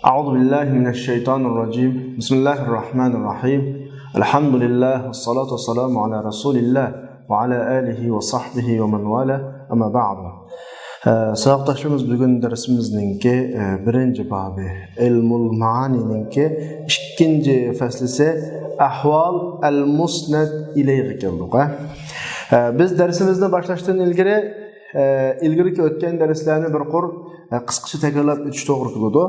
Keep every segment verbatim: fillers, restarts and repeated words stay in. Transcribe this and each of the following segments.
أعوذ بالله من الشيطان الرجيم. بسم الله الرحمن الرحيم. الحمد لله والصلاة والسلام على رسول الله وعلى آله وصحبه ومن والاه. أما بعد. ئە، ساۋاقداشلىرىمىز، بۈگۈن دەرسىمىزنىڭكى، ئە، بىرىنچى بابى، ئىلمۇل مائانىنىڭكى ئىككىنچى پەسلىسى، ئەھۋال ئەل مۇسنەد ئىلەيگە كەلدۇق، ھە. ئە، بىز دەرسىمىزنى باشلاشتىن ئىلگىرى، ئە، ئىلگىرىكى ئۆتكەن دەرسلەرنى بىر قۇر، ئە، قىسقىچە تەكرارلاپ ئۆتۈش توغرا كېلىدۇ.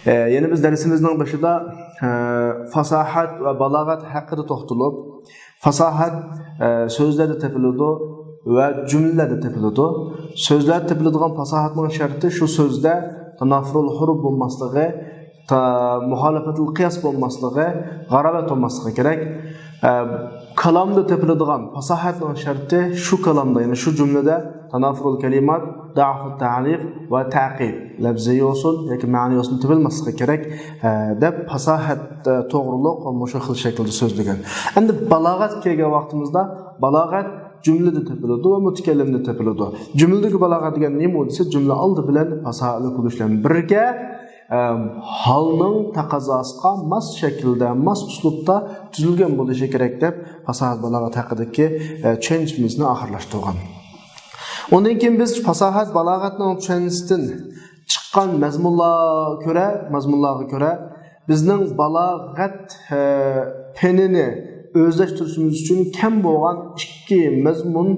ئە، يەنە بىز دەرسىمىزنىڭ بېشىدا، ئە، پاساھەت ۋە بالاغەت ھەققىدە توختىلىپ، پاساھەت، ئە، سۆزلەردە تېپىلىدۇ ۋە جۈملىلەردە تېپىلىدۇ. سۆزلەردە تېپىلىدىغان پاساھەتنىڭ شەرتى شۇ سۆزدە تانافۇرۇل ھۇرۇپ بولماسلىقى، تا-، مۇخالىپەتۇل قىياس بولماسلىقى، غارابەت بولماسلىقى كېرەك. ئە، كالامدا تېپىلىدىغان پاساھەتنىڭ شەرتى شۇ كالامدا، يەنى شۇ جۈملىدە تانافۇرۇل كەلىمات، دەئفۇت تەئرىف ۋە تەئقىب، لەپزىي بولسۇن ياكى مەنىي بولسۇن، تېپىلماسلىقى كېرەك، ئە، دەپ پاساھەت، ئە، توغرۇلۇق مۇشۇ خىل شەكىلدە سۆزلىگەن. ئەمدى بالاغەت كەلگەن ۋاقتىمىزدا بالاغەت جۈملىدە تېپىلىدۇ ۋە مۇتەكەللىمدە تېپىلىدۇ. جۈملىدىكى بالاغەت دېگەن نېمە دېسە، جۈملە ئالدى بىلەن پاساھەتلىك بولۇش بىلەن بىرگە، ئەم، ھالنىڭ تەقەززاسىغا ماس شەكىلدە، ماس ئۇسلۇبتا تۈزۈلگەن بولۇشى كېرەك دەپ، پاساھەت بالاغەت ھەققىدىكى، ئە، چۈشەنچىمىزنى ئاخىرلاشتۇرغان. ئۇندىن كېيىن بىز پاساھەت بالاغەتنىڭ چۈشەنچىسىدىن چىققان مەزمۇنلارغا كۆرە، مەزمۇنلارغا كۆرە بىزنىڭ بالاغەت، ئە، پېنىنى ئۆزلەشتۈرۈشىمىز ئۈچۈن كەم بولغان ئىككى مەزمۇن،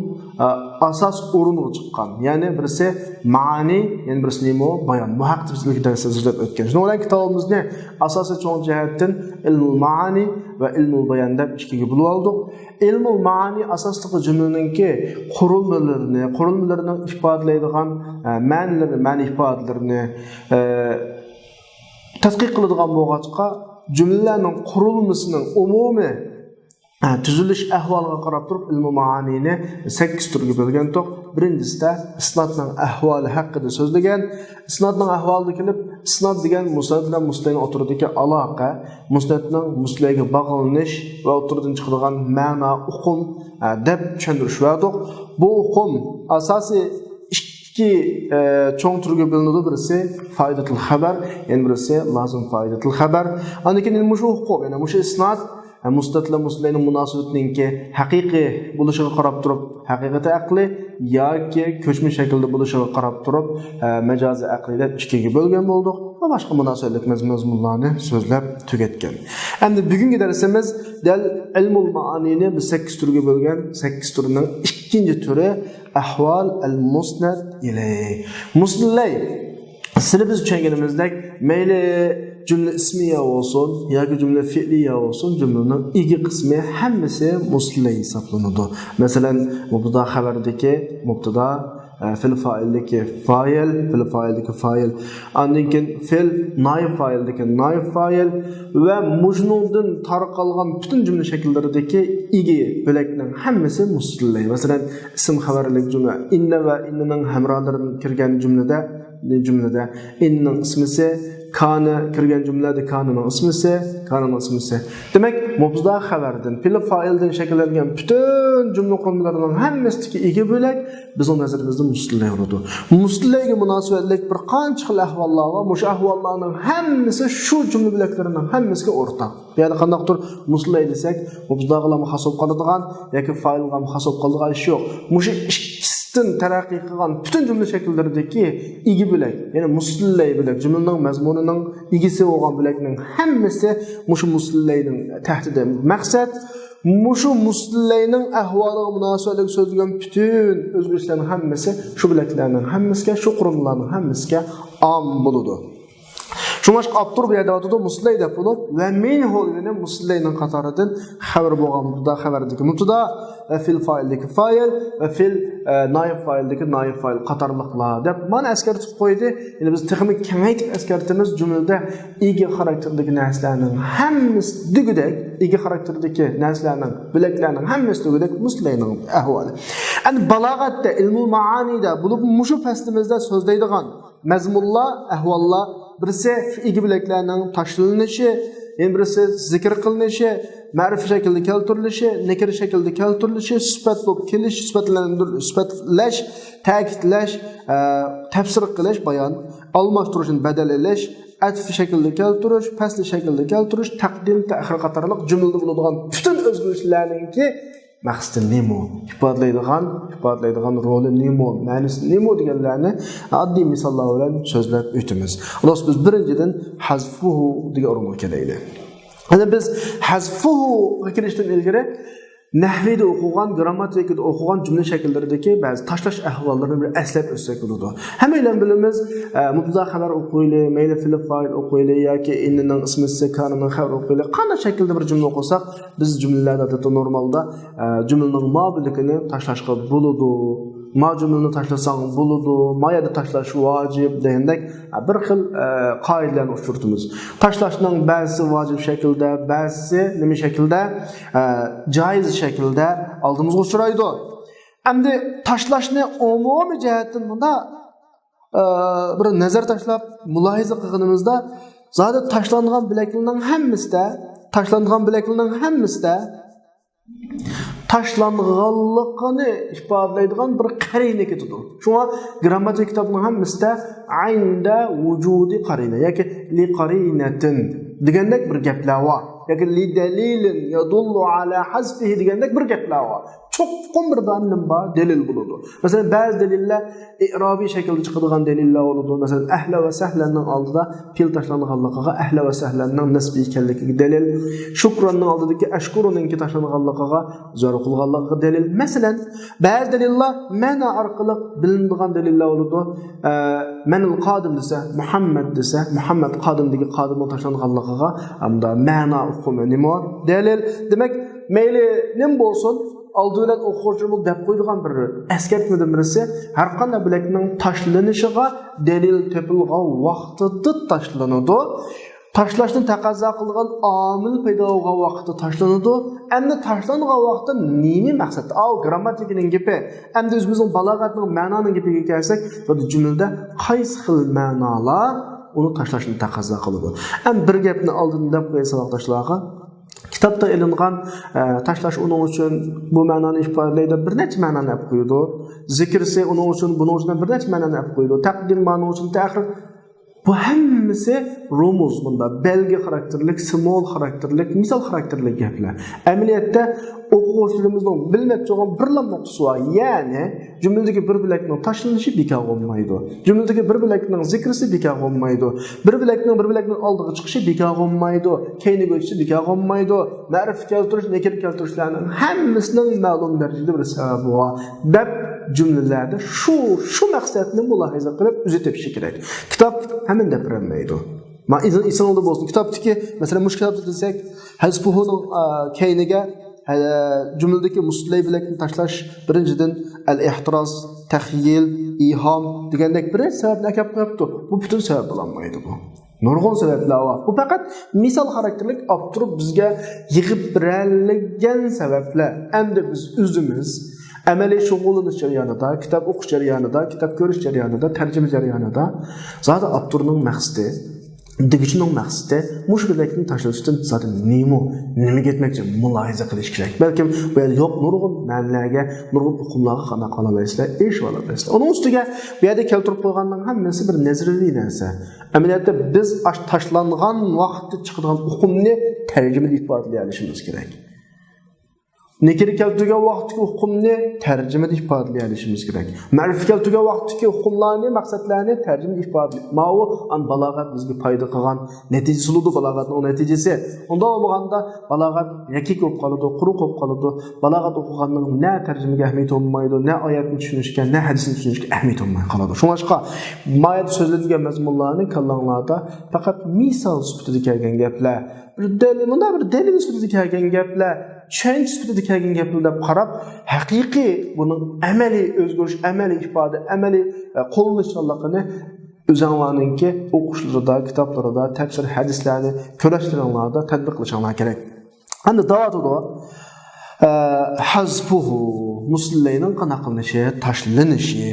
ئە، ئاساس ئورۇنغا چىققان. يەنى بىرسى مائانى، يەنە بىرسى نېمە؟ بايان. بۇ ھەقتە بىز ئىلگىرى دەرستە سۆزلەپ ئۆتكەن. شۇنىڭ بىلەن كىتابىمىزنى ئاساسىي چوڭ جەھەتتىن ئىلمۇل مائانى ۋە ئىلمۇل بايان دەپ ئىككىگە بۆلۈۋالدۇق. ئىلمۇل مائانى ئاساسلىقى جۈملىنىڭكى قۇرۇلمىلىرىنى، قۇرۇلمىلىرىنىڭ ئىپادىلەيدىغان، ئە، مەنىلىرىنى، مەنە ئىپادىلىرىنى، ئە، تەتقىق قىلىدىغان بولغاچقا، جۈملىلەرنىڭ قۇرۇلمىسىنىڭ ئومۇمىي، ئە، تۈزۈلۈش ئەھۋالىغا قاراپ تۇرۇپ، ئىلمۇ مائانىنى سەككىز تۈرگە بۆلگەنتۇق. بىرىنچىسىدە ئىسنادنىڭ ئەھۋالى ھەققىدە سۆزلىگەن. ئىسنادنىڭ ئەھۋالىدا كېلىپ، ئىسناد دېگەن مۇسنەد بىلەن مۇسنەدنىڭ ئوتتۇرىدىكى ئالاقە، مۇسنەدنىڭ مۇسنەدگە باغلىنىش ۋە ئوتتۇرىدىن چىقىدىغان مەنا، ئۇقۇم، ئە، دەپ چۈشەندۈرۈش بەردۇق. بۇ ئۇقۇم ئاساسىي ئىككى، ئە، چوڭ تۈرگە بۆلۈنىدۇ. بىرسى فائىدەتۇل خەبەر، يەنە بىرسى لازىم فائىدەتۇل خەبەر. ئاندىن كېيىن مۇشۇ ئۇقۇم، يەنى مۇشۇ ئىسناد، ئە، مۇسنەد بىلەن مۇسنەدنىڭ مۇناسىۋىتىنىڭكى ھەقىقىي بولۇشىغا قاراپ تۇرۇپ، ھەقىقىتى ئەقلىي ياكى كۆچمە شەكىلدە بولۇشىغا قاراپ تۇرۇپ، ئە، مەجازىي ئەقلىي دەپ ئىككىگە بۆلگەن بولدۇق ۋە باشقا مۇناسىۋەتلىك مەز-، مەزمۇنلارنى سۆزلەپ تۈگەتكەن. ئەمدى بۈگۈنكى دەرسىمىز دەل ئىلمۇل مائانىنى بىز سەككىز تۈرگە بۆلگەن، سەككىز تۈرنىڭ ئىككىنچى تۈرى ئەھۋال ئەل مۇسنەد ئىلەي. مۇسنەد ئىلەي، سىلى بىز چۈشەنگىنىمىزدەك، مەيلى جۈملە ئىسمىيە بولسۇن ياكى جۈملە فېئلىيە بولسۇن، جۈملىنىڭ ئىگە قىسمى ھەممىسى مۇسنەد ئىلەي ھېسابلىنىدۇ. مەسىلەن، مۇبتەدا خەۋەردىكى مۇبتەدا، ئە، فېئىل فائىلدىكى فائىل، فېئىل فائىلدىكى فائىل، ئاندىن كېيىن فېئىل نائىب فائىلدىكى نائىب فائىل ۋە مۇشۇنىڭدىن تارقالغان پۈتۈن جۈملە شەكىللىرىدىكى ئىگە بۆلەكنىڭ ھەممىسى مۇسنەد ئىلەي. مەسىلەن، ئىسىم خەۋەرلىك جۈملە، ئىننە ۋە ئىننىنىڭ ھەمراھلىرى كىرگەن جۈملىدە، جۈملىدە ئىننىنىڭ ئىسمىسى، كانە كىرگەن جۈملىدە كانىنىڭ ئىسمىسى، كانىنىڭ ئىسمىسى. دېمەك، مۇبتەدا خەۋەردىن، پېئىل فائىلدىن شەكىللەنگەن پۈتۈن جۈملە قۇرۇلمىلىرىنىڭ ھەممىسىدىكى ئىگە بۆلەك بىزنىڭ نەزىرىمىزدە مۇسنەد ئىلەي بولىدۇ. مۇسنەد ئىلەيگە مۇناسىۋەتلىك بىر قانچە خىل ئەھۋاللار بار. مۇشۇ ئەھۋاللارنىڭ ھەممىسى شۇ جۈملە بۆلەكلىرىنىڭ ھەممىسىگە ئورتاق. بۇ يەردە قانداقتۇر مۇسنەد ئىلەي دېسەك، مۇبتەداغىلا خاس بولۇپ قالىدىغان ياكى فائىلغا خاس بولۇپ قالىدىغان ئىش يوق. مۇشۇ ئىككىسىدىن تەرەققىي قىلغان پۈتۈن جۈملە شەكىللىرىدىكى ئىگە بۆلەك، يەنى مۇسنەد ئىلەي بۆلەك، جۈملىنىڭ مەزمۇنىنىڭ ئىگىسى بولغان بۆلەكنىڭ ھەممىسى مۇشۇ مۇسنەد ئىلەينىڭ تەھتىدە. مەقسەت، مۇشۇ مۇسنەد ئىلەينىڭ ئەھۋالىغا مۇناسىۋەتلىك سۆزلىگەن پۈتۈن ئۆزگىرىشلەرنىڭ ھەممىسى شۇ بۆلەكلەرنىڭ ھەممىسىگە، شۇ قۇرۇلمىلارنىڭ ھەممىسىگە ئام بولىدۇ. شۇڭلاشقا ئاپتور بۇ يەردە ئاتىدۇ مۇسنەد ئىلەي دەپ بولۇپ، ۋە مىنھۇ دېگىنى مۇسنەد ئىلەينىڭ قاتارىدىن خەۋەر بولغان مۇبتەدا خەۋەردىكى مۇبتەدا، ۋە فېئىل فائىلدىكى فائىل، ۋە فېئىل، ئە، نائىب فائىلدىكى نائىب فائىل قاتارلىقلار دەپ مانا ئەسكەرتىپ قويدى. يەنى بىز تېخىمۇ كېڭەيتىپ ئەسكەرتىمىز، جۈملىدە ئىگە خاراكتېرىدىكى نەرسىلەرنىڭ ھەممىسى دېگۈدەك، ئىگە خاراكتېرىدىكى نەرسىلەرنىڭ، بۆلەكلەرنىڭ ھەممىسى دېگۈدەك مۇسنەد ئىلەينىڭ ئەھۋالى. ئەمدى بالاغەتتە، ئىلمۇل مائانىدا بولۇپ مۇشۇ پەسلىمىزدە سۆزلەيدىغان مەزمۇنلار، ئەھۋاللار، بىرسى شۇ ئىگە بۆلەكلەرنىڭ تاشلىنىشى، يەنە بىرسى زىكىر قىلىنىشى، مەرىپە شەكلىدە كەلتۈرۈلۈشى، نەكىرە شەكلىدە كەلتۈرۈلۈشى، سۈپەت بولۇپ كېلىش، سۈپەتلەندۈر-، سۈپەتلەش، تەكىتلەش، ئە، تەپسىر قىلىش، بايان، ئالماشتۇرۇشنى بەدەل ئېلىش، ئەتف شەكلىدە كەلتۈرۈش، پەسلى شەكلىدە كەلتۈرۈش، تەقدىم، تەخىر قاتارلىق جۈملىدە بولىدىغان پۈتۈن ئۆزگىرىشلەرنىڭكى مەقسىتى نېمە؟ ئىپادىلەيدىغان، ئىپادىلەيدىغان رولى نېمە؟ مەنىسى نېمە دېگەنلەرنى ئاددىي مىساللار بىلەن سۆزلەپ ئۆتىمىز. خۇلاسە، بىز بىرىنچىدىن ھەزفۇھۇ دېگەن ئورۇنغا كېلەيلى. يەنى بىز ھەزفۇھۇغا كېلىشتىن ئىلگىرى نەھۋىدە ئوقۇغان، گرامماتىكىدا ئوقۇغان جۈملە شەكىللىرىدىكى بەزى تاشلاش ئەھۋاللىرىنى بىر ئەسلەپ ئۆتسەك بولىدۇ. ھەممەيلەن بىلىمىز، ئە، مۇبتەدا خەۋەر ئوقۇيلى، مەيلى فېئىل فائىل ئوقۇيلى ياكى ئىننىنىڭ ئىسمى ئىسسى، كانىنىڭ خەۋەر ئوقۇيلى. قانداق شەكىلدە بىر جۈملە ئوقۇساق، بىز جۈملىلەردە ئادەتتە نورمالدا، ئە، جۈملىنىڭ ما بۆلىكىنى تاشلاشقا بولىدۇ. ما جۈملىنى تاشلىساڭ بولىدۇ، ما يەردە تاشلاش ۋاجىپ دېگەندەك، ئە، بىر خىل، ئە، قائىدىلەرنى ئۇچرىتىمىز. تاشلاشنىڭ بەزىسى ۋاجىپ شەكىلدە، بەزىسى نېمە شەكىلدە؟ ئە، جائىز شەكىلدە ئالدىمىزغا ئۇچرايدۇ. ئەمدى تاشلاشنى ئومۇمىي جەھەتتىن مۇنداق، ئە، بىر نەزەر تاشلاپ مۇلاھىزە قىلغىنىمىزدا، زادى تاشلانغان بۆلەكلەرنىڭ ھەممىسىدە، تاشلانغان بۆلەكلەرنىڭ ھەممىسىدە تاشلانغانلىقىنى ئىپادىلەيدىغان بىر قەرىنە كېتىدۇ. شۇڭا گرامماتىكا كىتابىنىڭ ھەممىسىدە عند وجود قرينة ياكى لقرينة دېگەندەك بىر گەپلەر بار. ياكى لدليل يدل على حذفه دېگەندەك بىر گەپلەر بار. چوقۇم بىر دانە نېمە بار؟ دەلىل بولىدۇ. مەسىلەن، بەزى دەلىللەر ئىئرابىي شەكىلدە چىقىدىغان دەلىللەر بولىدۇ. مەسىلەن، ئەھلە ۋە سەھلەننىڭ ئالدىدا پېئىل تاشلانغانلىقىغا ئەھلە ۋە سەھلەننىڭ نەسبى ئىكەنلىكىگە دەلىل. شۇكراننىڭ ئالدىدىكى ئەشكۇرۇنىڭكى تاشلانغانلىقىغا زۆرۈر قىلغانلىقىغا دەلىل. مەسىلەن، بەزى دەلىللەر مەنا ئارقىلىق بىلىنىدىغان دەلىللەر بولىدۇ. ئە، مەنىل قادىم دېسە، مۇھەممەد دېسە، مۇھەممەد قادىمدىكى قادىمنىڭ تاشلانغانلىقىغا ھەمدە مەنا ئۇقۇمى نېمە؟ دەلىل. دېمەك، مەيلى نېمە بولسۇن، ئالدى بىلەن ئوقۇغۇچىمۇ دەپ قويىدىغان بىر ئەسكەرتمىدىن بىرسى، ھەر قانداق بۆلەكنىڭ تاشلىنىشىغا دەلىل تېپىلغان ۋاقتىدا تاشلىنىدۇ. تاشلاشنى تەقەززا قىلىدىغان ئامىل پەيدا بولغان ۋاقىتتا تاشلىنىدۇ. ئەمدى تاشلانغان ۋاقىتتا نېمە مەقسەتتە؟ ئاۋۇ گرامماتىكىنىڭ گېپى. ئەمدى ئۆزىمىزنىڭ بالاغەتنىڭ، مەنانىڭ گېپىگە كەلسەك، بۇ جۈملىدە قايسى خىل مەنالار ئۇنى تاشلاشنى تەقەززا قىلىدۇ؟ ئەمدى بىر گەپنى ئالدىن دەپ قوياي ساۋاقداشلارغا. كىتابتا ئېلىنغان، ئە، تاشلاش ئۇنىڭ ئۈچۈن بۇ مەنانى ئىپادىلەيدۇ، بىر نەچچە مەنانى ئەپ قويىدۇ. زىكرىسى ئۇنىڭ ئۈچۈن، بۇنىڭ ئۈچۈن بىر نەچچە مەنانى ئەپ قويىدۇ. تەقدىم مانىڭ ئۈچۈن تەخىر. بۇ ھەممىسى رۇمۇز، مۇنداق بەلگە خاراكتېرلىك، سىمۋول خاراكتېرلىك، مىسال خاراكتېرلىك گەپلەر. ئەمەلىيەتتە ئوقۇغۇچىلىرىمىزنىڭ بىلمەكچى بولغان بىرلا نۇقتىسى بار. يەنى جۈملىدىكى بىر بۆلەكنىڭ تاشلىنىشى بىكار بولمايدۇ. جۈملىدىكى بىر بۆلەكنىڭ زىكرىسى بىكار بولمايدۇ. بىر بۆلەكنىڭ بىر بۆلەكنىڭ ئالدىغا چىقىشى بىكار بولمايدۇ. كەينىگە ئۆتۈشى بىكار بولمايدۇ. مەرىپە كەلتۈرۈش، نەكىرە كەلتۈرۈشلەرنىڭ ھەممىسىنىڭ مەلۇم دەرىجىدە بىر سەۋەبى بار دەپ جۈملىلەردە شۇ، شۇ مەقسەتنى مۇلاھىزە قىلىپ ئۆزى تېپىشى كېرەك. كىتاب ھەممىنى دەپ بېرەلمەيدۇ. ما ئېسىڭ-، ئېسىڭىزدە بولسۇن، كىتابتىكى، مەسىلەن، مۇشۇ كىتابتا دېسەك، ھەزفۇھۇنىڭ، ئا، كەينىگە، ھە، جۈملىدىكى مۇستىلەي بۆلەكنى تاشلاش، بىرىنچىدىن، ئەل ئېھتىراز، تەخيىل، ئىھام دېگەندەك بىر سەۋەبنى ئەكەپ قويۇپتۇ. بۇ پۈتۈن سەۋەب بولالمايدۇ بۇ. نۇرغۇن سەۋەبلەر بار. بۇ پەقەت مىسال خاراكتېرلىك، ئاپتور بىزگە يىغىپ بېرەلىگەن سەۋەبلەر. ئەمدى بىز ئۆزىمىز ئەمەلىي شۇغۇللىنىش جەريانىدا، كىتاب ئوقۇش جەريانىدا، كىتاب كۆرۈش جەريانىدا، تەرجىمە جەريانىدا زادى ئاپتورنىڭ مەقسىتى، دېگۈچىنىڭ مەقسىتى مۇشۇ بۆلەكنى تاشلىۋېتىشتىن زادى نېمە، نېمىگە يەتمەكچى، مۇلاھىزە قىلىش كېرەك. بەلكىم بۇ يەردە يوق نۇرغۇن مەنىلەرگە، نۇرغۇن ئۇقۇملارغا قانداق قىلالايسىلەر، ئېرىشىۋالالايسىلەر. ئۇنىڭ ئۈستىگە بۇ يەردە كەلتۈرۈپ قويغاننىڭ ھەممىسى بىر نەزەرىي نەرسە. ئەمەلىيەتتە بىز ئاش-، تاشلانغان ۋاقىتتا چىقىدىغان ئۇقۇمنى تەرجىمىدە ئىپادىلىيەلىشىمىز كېرەك. نەكىرە كەلتۈرگەن ۋاقىتتىكى ئۇقۇمنى تەرجىمىدە ئىپادىلىيەلىشىمىز كېرەك. مەرىپە كەلتۈرگەن ۋاقىتتىكى ئۇقۇملارنى، مەقسەتلەرنى تەرجىمىدە ئىپادىلەي-، ماۋۇ ئان بالاغەت بىزگە پايدا قىلغان نەتىجىسى بولىدۇ، بالاغەتنىڭ نەتىجىسى. ئۇنداق بولمىغاندا بالاغەت يەكلىك بولۇپ قالىدۇ، قۇرۇق بولۇپ قالىدۇ. بالاغەت ئوقۇغاننىڭ نە تەرجىمىگە ئەھمىيىتى بولمايدۇ، نە ئايەتنى چۈشىنىشكە، نە ھەدىسنى چۈشىنىشكە ئەھمىيىتى بولماي قالىدۇ. شۇڭلاشقا ما يەردە سۆزلىدىلگەن مەزمۇنلارنى كاللاڭلاردا پەقەت مىسال سۈپىتىدە كەلگەن گەپلەر، بىر دەلىل، مۇنداق بىر دەلىل سۈپىتىدە كەلگەن گەپلەر، چۈشەنچە سۈپىتىدە كەلگەن گەپلەر دەپ قاراپ، ھەقىقىي بۇنىڭ ئەمەلىي ئۆزگىرىش، ئەمەلىي ئىپادە، ئەمەلىي، ئە، قوللىنىشچانلىقىنى ئۆزۈڭلارنىڭكى ئوقۇشلىرىدا، كىتابلىرىدا، تەپسىر ھەدىسلەرنى كۆرۈشلىرىڭلاردا تەتبىق قىلىشىڭلار كېرەك. ئەمدى دەۋاتىدۇ، ئە، ھەزفۇھۇ، مۇستىلەينىڭ قانداق قىلىنىشى، تاشلىنىشى.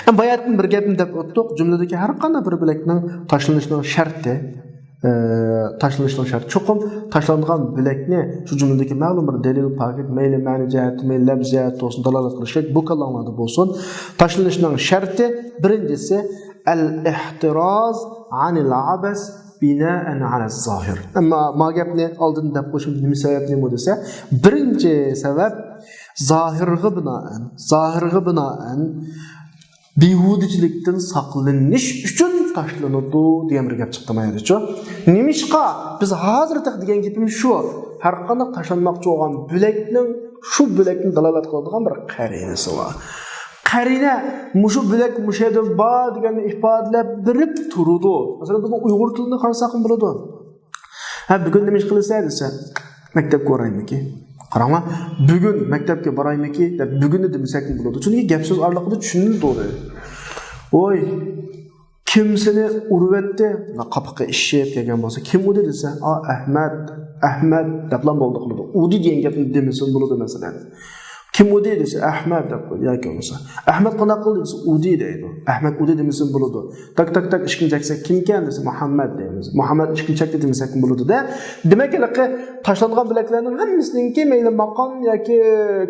ئەمدى باياتىن بىر گەپنى دەپ ئۆتتۇق، جۈملىدىكى ھەر قانداق بىر بۆلەكنىڭ تاشلىنىشىنىڭ شەرتى. ئى، تاشلىنىشنىڭ شەرتى. چوقۇم تاشلانغان بۆلەكنى شۇ جۈملىدىكى مەلۇم بىر دەلىل، پاكىت، مەيلى مەنە جەھەتتە، مەيلى لەپز جەھەتتە بولسۇن، دالالەت قىلىش كېرەك. بۇ كاللاڭلاردا بولسۇن. تاشلىنىشنىڭ شەرتى، بىرىنچىسى، ئەل ئېھتىراز عن العبث بناء على الظاهر. ئەمما ما گەپنى ئالدىن دەپ قويۇشۇم نېمە سەۋەبنىمۇ دېسە، بىرىنچى سەۋەب زاھىرغا بىنائەن، زاھىرغا بىنائەن بىھۇدىچىلىكتىن ساقلىنىش ئۈچۈن تاشلىنىدۇ دېگەن بىر گەپ چىقتى ما يەردىچۇ. نېمىشقا؟ بىز ھازىر تېخى دېگەن گېپىمىز شۇ. ھەر قانداق تاشلانماقچى بولغان بۆلەكنىڭ شۇ بۆلەكنى دالالەت قىلىدىغان بىر قەرىنىسى بار. قەرىنە مۇشۇ بۆلەك مۇشۇ يەردە بار دېگەننى ئىپادىلەپ بېرىپ تۇرىدۇ. مەسىلەن، بىزنىڭ ئۇيغۇر تىلىنى قارىساقمۇ بولىدۇ. ھە، بۈگۈن نېمە ئىش قىلىسەن دېسە، مەكتەپكە بارايمىكى؟ قاراڭلار، بۈگۈن مەكتەپكە بارايمىكى دەپ بۈگۈننى دېمىسەكمۇ بولىدۇ. چۈنكى گەپ سۆز ئارىلىقىدا چۈشىنىلىدۇ. ۋوي، كىم سېنى ئۇرۇۋەتتى؟ قاپىقى ئىششىپ كەلگەن بولسا، كىم ئۇردى دېسە، ئا، ئەھمەد، ئەھمەد دەپلا بولدى قىلىدۇ. ئۇردى دېگەن گەپنى دېمىسىمۇ بولىدۇ، مەسىلەن. كىم ئۇردى دېسە، ئەھمەد دەپ قويدى ياكى بولمىسا، ئەھمەد قانداق قىلدى دېسە، ئۇردى دەيدۇ. ئەھمەد ئۇردى دېمىسىمۇ بولىدۇ. تاك، تاك، تاك، ئىشىكنى چەكسە، كىمكەن دېسە، مۇھەممەد دەيمىز. مۇھەممەد ئىشىكنى چەكتى دېمىسەكمۇ بولىدۇ-دە. دېمەك، ھېلىقى تاشلانغان بۆلەكلەرنىڭ ھەممىسىنىڭكى مەيلى ماقام ياكى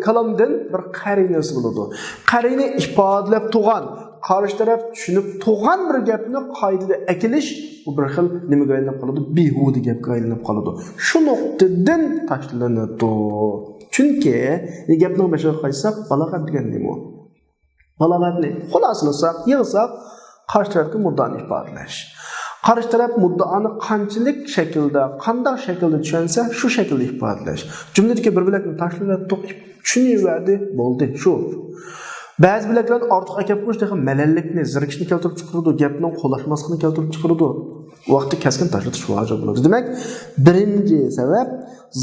كالامدىن بىر قەرىنىسى بولىدۇ. قەرىنە ئىپادىلەپ تۇرغان، قارشى تەرەپ چۈشىنىپ تۇرغان بىر گەپنى قايتىدا ئەكېلىش، بۇ بىر خىل نېمىگە ئايلىنىپ قالىدۇ؟ بىھۇدە گەپكە ئايلىنىپ قالىدۇ. شۇ نۇقتىدىن تاشلىنىدۇ. چۈنكى گەپنىڭ بېشىغا قايتساق، بالاغەت دېگەن نېمە ئۇ؟ بالاغەتنى خۇلاسىلىساق، يىغساق، قارشى تەرەپكە مۇددىئانى ئىپادىلەش. قارشى تەرەپ مۇددىئانى قانچىلىك شەكىلدە، قانداق شەكىلدە چۈشەنسە، شۇ شەكىلدە ئىپادىلەش. جۈملىدىكى بىر بۆلەكنى تاشلىۋەتتۇق، چۈشىنىۋەردى، بولدى، شۇ. بەزى بۆلەكلەرنى ئارتۇق ئەكەپ قويۇش تېخى مەلەللىكنى، زېرىكىشنى كەلتۈرۈپ چىقىرىدۇ، گەپنىڭ قولاشماسلىقىنى كەلتۈرۈپ چىقىرىدۇ. ۋاقىتتا كەسكىن تاشلىتىش ۋاجىپ بولىدۇ. دېمەك، بىرىنچى سەۋەب،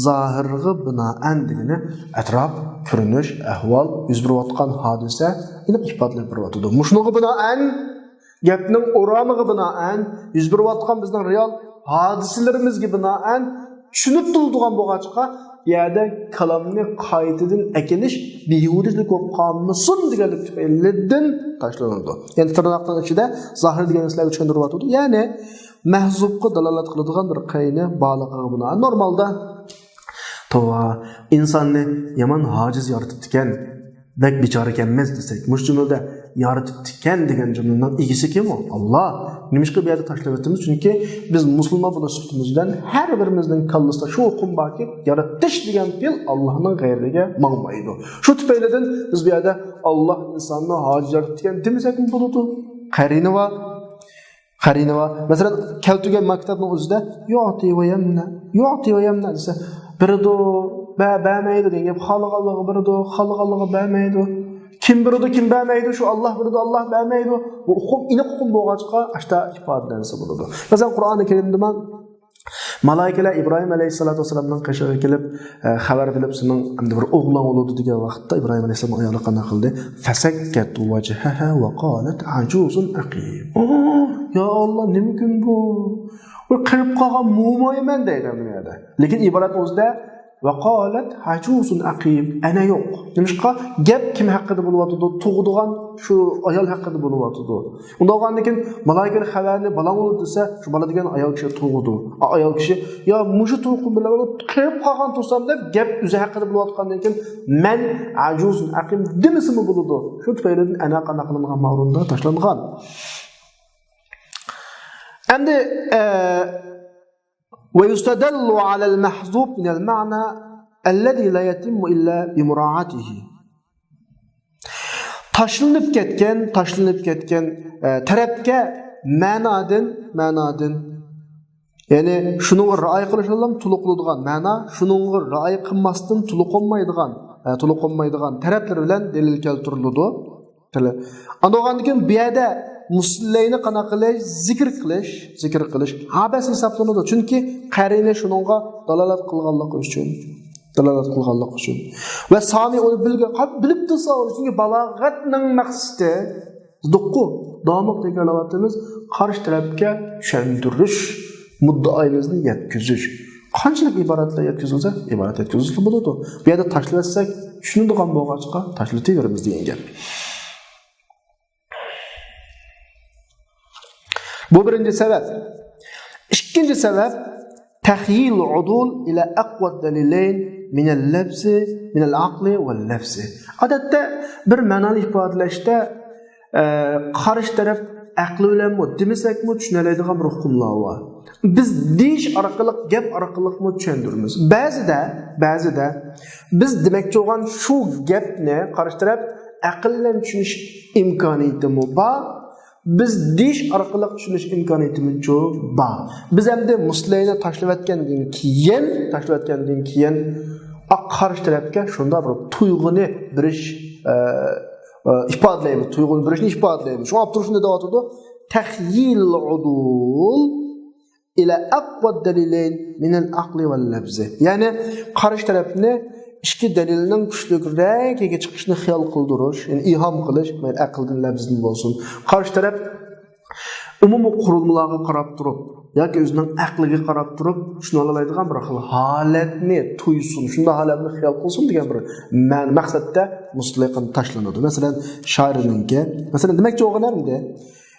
زاھىرغا بىنائەن دېگىنى ئەتراپ، كۆرۈنۈش، ئەھۋال، يۈز بېرىۋاتقان ھادىسە ئېنىق ئىپادىلەپ بېرىۋاتىدۇ. مۇشۇنىڭغا بىنائەن، گەپنىڭ ئورامىغا بىنائەن، يۈز بېرىۋاتقان بىزنىڭ رېئال ھادىسىلىرىمىزگە بىنائەن چۈشىنىپ تۇرۇلىدىغان بولغاچقا، بۇ يەردە كالامنى قايتىدىن ئەكېلىش بىھۇدىچىلىك بولۇپ قالمىسۇن دېگەنلىك تۈپەيلىدىن تاشلىنىدۇ. يەنى تىرناقنىڭ ئىچىدە زاھىر دېگەن سىلەرگە چۈشەندۈرۈۋاتىدۇ. يەنى مەھزۇپقا دالالەت قىلىدىغان بىر قەرىنە بارلىقىغا بىنائەن. نورمالدا، توۋا، ئىنساننى يامان ھاجىز يارىتىپتىكەن، بەك بىچارىكەنمىز دېسەك، مۇشۇ جۈملىدە يارىتىپتىكەن دېگەن جۈملىنىڭ ئىگىسى كىم ئۇ؟ ئاللا. نېمىشقا بۇ يەردە تاشلىۋېتىمىز؟ چۈنكى بىز مۇسۇلمان بولۇش سۈپىتىمىز بىلەن ھەر بىرىمىزنىڭ كاللىسىدا شۇ ئۇقۇم باركى، يارىتىش دېگەن پېئىل ئاللانىڭ غەيرىگە ماڭمايدۇ. شۇ تۈپەيلىدىن بىز بۇ يەردە ئاللا ئىنساننى ھاجىز يارىتىپتىكەن دېمىسەكمۇ بولىدۇ. قەرىنە بار. قەرىنە بار. مەسىلەن، كەلتۈرگەن ماكىتابنىڭ ئۆزىدە يۇعتى ۋە يەمنە، يۇعتى ۋە يەمنە دېسە، بېرىدۇ، بە-، بەرمەيدۇ دېگەن گەپ، خالىغانلىرىغا بېرىدۇ، خالىغانلىرىغا بەرمەيدۇ. كىم بېرىدۇ، كىم بەرمەيدۇ، شۇ ئاللا بېرىدۇ، ئاللا بەرمەيدۇ. بۇ ئۇقۇم، ئېنىق ئۇقۇم بولغاچقا، ئاشتا ئىپادىلەنسە بولىدۇ. مەسىلەن، قۇرئانى كەرىمدىمۇ مالايىكىلەر ئىبراھىم ئەلەيھىسسالاتۇ ۋەسسالامنىڭ قېشىغا كېلىپ، ئە، خەۋەر بىلىپ، سېنىڭ ئەمدى بىر ئوغلۇڭ بولىدۇ دېگەن ۋاقىتتا ئىبراھىم ئەلەيھىسسالامنىڭ ئايالى قانداق قىلدى؟ فسكت وجهها وقالت عجوز عقيم. ئوھ، يا ئاللا، نېمىكىن بۇ؟ بىر قېرىپ قالغان مومايمەن دەيدۇ بۇ يەردە. لېكىن ئىبارەت ئۆزىدە وقالت عجوز عقيم، ئەنە يوق. نېمىشقا؟ گەپ كىم ھەققىدە بولۇۋاتىدۇ؟ تۇغىدىغان شۇ ئايال ھەققىدە بولۇۋاتىدۇ. ئۇنداق بولغاندىكىن مالايىكىلەر خەۋەرنى بالاڭ بولىدۇ دېسە، شۇ بالا دېگەن ئايال كىشى تۇغىدۇ. ئا-، ئايال كىشى، يا مۇشۇ تۇغقان بىلەن قېرىپ قالغان تۇرسام دەپ گەپ ئۆزى ھەققىدە بولۇۋاتقاندىن كېيىن، مەن عجوز عقيم دېمىسىمۇ بولىدۇ. شۇ تۈپەيلىدىن ئەنە قانداق قىلىنغان؟ ماۋرۇندا تاشلانغان. ئەمدى، ئە، ويستدل على المحذوف من المعنى الذي لا يتم إلا بمراعاته. تاشلىنىپ كەتكەن، تاشلىنىپ كەتكەن، ئە، تەرەپكە مەنادىن، مەنادىن، يەنى شۇنىڭغا رىئايە قىلىشنىلا تولۇق بولىدىغان مەنا، شۇنىڭغا رىئايە قىلماستىن تولۇق بولمايدىغان، ئە، تولۇق بولمايدىغان تەرەپلىرى بىلەن دەلىل كەلتۈرۈلىدۇ. ئاندىن بولغاندىن كېيىن بۇ يەردە مۇسلەينى قانداق قىلىش؟ زىكىر قىلىش، زىكىر قىلىش ھابەس ھېسابلىنىدۇ. چۈنكى قەرىنە شۇنىڭغا دالالەت قىلغانلىقى ئۈچۈن. دالالەت قىلغانلىقى ئۈچۈن. ۋە سامى ئۇنى بىلگەن، قاپ بىلىپ تۇرسا، چۈنكى بالاغەتنىڭ مەقسىتى، دۇققۇ، داۋاملىق تەكرارلاۋاتىمىز، قارشى تەرەپكە چۈشەندۈرۈش، مۇددىئايىمىزنى يەتكۈزۈش. قانچىلىك ئىبارەتلەر يەتكۈزۈلسە، ئىبارەت يەتكۈزۈلسە بولىدۇ. بۇ يەردە تاشلىۋەتسەك، چۈشىنىدىغان بولغاچقا، تاشلىتىۋېرىمىز دېگەن گەپ. بۇ بىرىنچى سەۋەب. ئىككىنچى سەۋەب، تخييل العدول إلى أقوى الدليلين من اللفظ، من العقل واللفظ. ئادەتتە بىر مەنانى ئىپادىلەشتە، ئە، قارشى تەرەپ ئەقلى بىلەنمۇ دېمىسەكمۇ چۈشىنەلەيدىغان بىر ئۇقۇملار بار. بىز دېيىش ئارقىلىق، گەپ ئارقىلىقمۇ چۈشەندۈرىمىز. بەزىدە، بەزىدە بىز دېمەكچى بولغان شۇ گەپنى قارشى تەرەپ ئەقىل بىلەن چۈشىنىش ئىمكانىيىتىمۇ بار. بىز دېيىش ئارقىلىق چۈشىنىش ئىمكانىيىتىمىزچۇ بار. بىز ئەمدى مۇسلەينى تاشلىۋەتكەندىن كېيىن، تاشلىۋەتكەندىن كېيىن، ئا، قارشى تەرەپكە شۇنداق بىر تۇيغۇنى بېرىش، ئە، ئە، ئىپادىلەيمىز، تۇيغۇنى بېرىشنى ئىپادىلەيمىز. شۇڭا ئاپتور شۇنى دەۋاتىدۇ، تەخيىل ئۇدۇل ئىلە ئەقۋە دەلىلەين مىنەل ئەقلى ۋەل لەفزى. يەنى قارشى تەرەپنى ئىككى دەلىلنىڭ كۈچلۈكرەكىگە چىقىشىنى خىيال قىلدۇرۇش، يەنى ئىلھام قىلىش، مەيلى ئەقىلدىن، لەفزدىن بولسۇن. قارشى تەرەپ ئومۇمىي قۇرۇلمىلارغا قاراپ تۇرۇپ ياكى ئۆزىنىڭ ئەقلىگە قاراپ تۇرۇپ چۈشىنىۋالالايدىغان بىر خىل ھالەتنى تۇيسۇن، شۇنداق ھالەتنى خىيال قىلسۇن دېگەن بىر مەن-، مەقسەتتە مۇسلەيقىن تاشلىنىدۇ. مەسىلەن، شائىرنىڭكى، مەسىلەن، دېمەكچى بولغىنىم ئەمدى،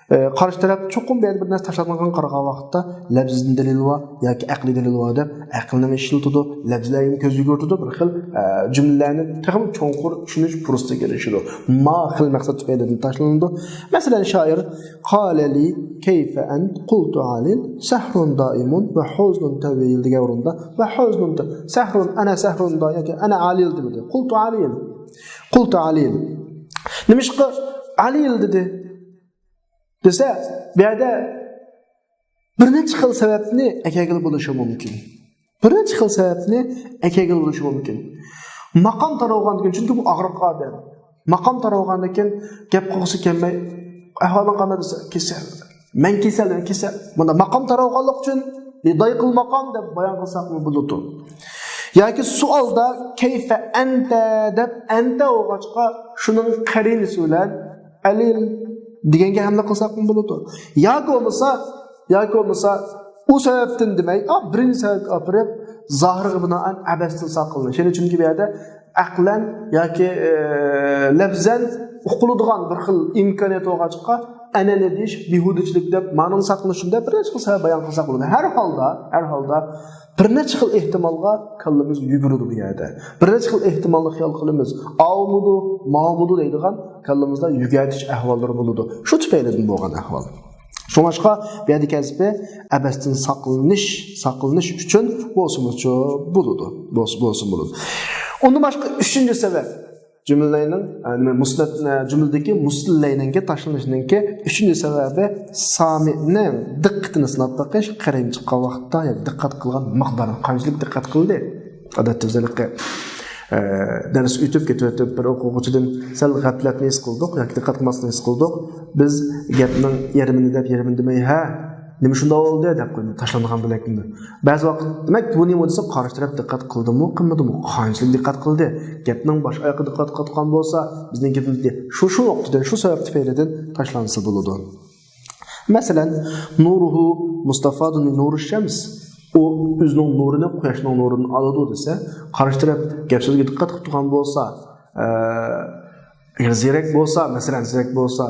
ئە، قارشى تەرەپ چوقۇم بۇ يەردە بىر نەرسە تاشلانغان قارىغان ۋاقىتتا لەپزىدىن دەلىل بار ياكى ئەقلىي دەلىل بار دەپ ئەقلىنى ئىشلىتىدۇ، لەپزىلەرگە كۆز يۈگۈرتىدۇ، بىر خىل، ئە، جۈملىلەرنى تېخىمۇ چوڭقۇر چۈشىنىش پۇرسىتىگە ئېرىشىدۇ. ما خىل مەقسەت تۈپەيلىدىن تاشلىنىدۇ. مەسىلەن، شائىر، قال لي كيف أنت؟ قلت عال، سحر دائم وحزن طويل دېگەن ئورۇندا، ۋە حزن ت-، سحر، أنا سحر دا ياكى أنا عليل دېمىدى. قلت عليل. قلت عليل. نېمىشقا عليل دېدى؟ دېسە، بۇ يەردە بىر نەچچە خىل سەۋەبنى ئەكەلگىلى بولۇشى مۇمكىن. بىر نەچچە خىل سەۋەبنى ئەكەلگىلى بولۇشى مۇمكىن. ماقام تاراۋغاندىن كېيىن، چۈنكى بۇ ئاغرىق ئادەم. ماقام تاراۋغاندىن كېيىن گەپ قىلغۇسى كەلمەي، ئەھۋالىڭ قانداق دېسە، كېسەل. مەن كېسەل، مەن كېسەل. مۇنداق ماقام تاراۋغانلىق ئۈچۈن، لىضيق المقام دەپ بايان قىلساقمۇ بولىدۇ. ياكى سوئالدا كيف أنت دەپ، أنت بولغاچقا، شۇنىڭ قەرىنىسى بىلەن عليل دېگەنگە ھەملە قىلساقمۇ بولىدۇ. ياكى بولمىسا، ياكى بولمىسا، ئۇ سەۋەبتىن دېمەي، ئا، بىرىنچى سەۋەبكە ئاپىرىپ، زاھىرغا بىنائەن ئەبەستىن ساقلىنىش. يەنى چۈنكى بۇ يەردە ئەقلەن ياكى، ئە، لەپزەن ئۇقۇلىدىغان بىر خىل ئىمكانىيەت بولغاچقا، ئەنئەنە دېيىش، بىھۇدىچىلىك دەپ مانىنى ساقلىنىش ئۈچۈن دەپ بىر نەچچە خىل سەۋەب بايان قىلساق بولىدۇ. ھەر ھالدا، ھەر ھالدا بىر نەچچە خىل ئېھتىمالغا كاللىمىز يۈگۈرىدۇ بۇ يەردە. بىر نەچچە خىل ئېھتىمالنى خىيال قىلىمىز. ئاۋمىدۇ، ماۋمىدۇ دەيدىغان كاللىمىزدا يۈگەتىش ئەھۋاللىرى بولىدۇ. شۇ تۈپەيلىدىن بولغان ئەھۋال. شۇڭلاشقا بۇ يەردىكى ھەزپى ئەبەستىن ساقلىنىش، ساقلىنىش ئۈچۈن بولسىمۇچۇ بولىدۇ. بولسا، بولسۇن بولىدۇ. ئۇندىن باشقا ئۈچىنچى سەۋەب. جۈملىلەينىڭ، ئە، نېمە، مۇسنەت، ئە، جۈملىدىكى مۇسنەتلەينىڭكى تاشلىنىشىنىڭكى ئۈچىنچى سەۋەبى سامىئنىڭ دىققىتىنى سىناپ بېقىش، قېرىن چىققان ۋاقىتتا ياكى دىققەت قىلغان مىقدارى قانچىلىك دىققەت قىلدى. ئادەتتە بىز ھېلىقى، ئە، دەرس ئۆتۈپ كېتىۋېتىپ، بىر ئوقۇغۇچىدىن سەل غەپلەتنى ھېس قىلدۇق ياكى دىققەت قىلماسلىقنى ھېس قىلدۇق. بىز گەپنىڭ يېرىمىنى دەپ، يېرىمىنى دېمەي، ھە، نېمە شۇنداق بولدى دەپ قويدۇم، تاشلانغان بۆلەكنى. بەزى ۋاقىت، دېمەك، بۇ نېمە دېسە، قارشى تەرەپ دىققەت قىلدىمۇ، قىلمىدىمۇ، قانچىلىك دىققەت قىلدى؟ گەپنىڭ باش ئايىغىغا دىققەت قىلىدىغان بولسا، بىزنىڭ گېپىمىزدە شۇ، شۇ نۇقتىدىن، شۇ سەۋەب تۈپەيلىدىن تاشلانسا بولىدۇ. مەسىلەن، نۇرۇھۇ مۇستەفادۇن مىن نۇرىش شەمس. ئۇ ئۆزىنىڭ نۇرىنى قۇياشنىڭ نۇرىدىن ئالىدۇ دېسە، قارشى تەرەپ گەپ سۆزگە دىققەت قىلىپ تۇرغان بولسا، ئە، ئەگەر زېرەك بولسا، مەسىلەن، زېرەك بولسا،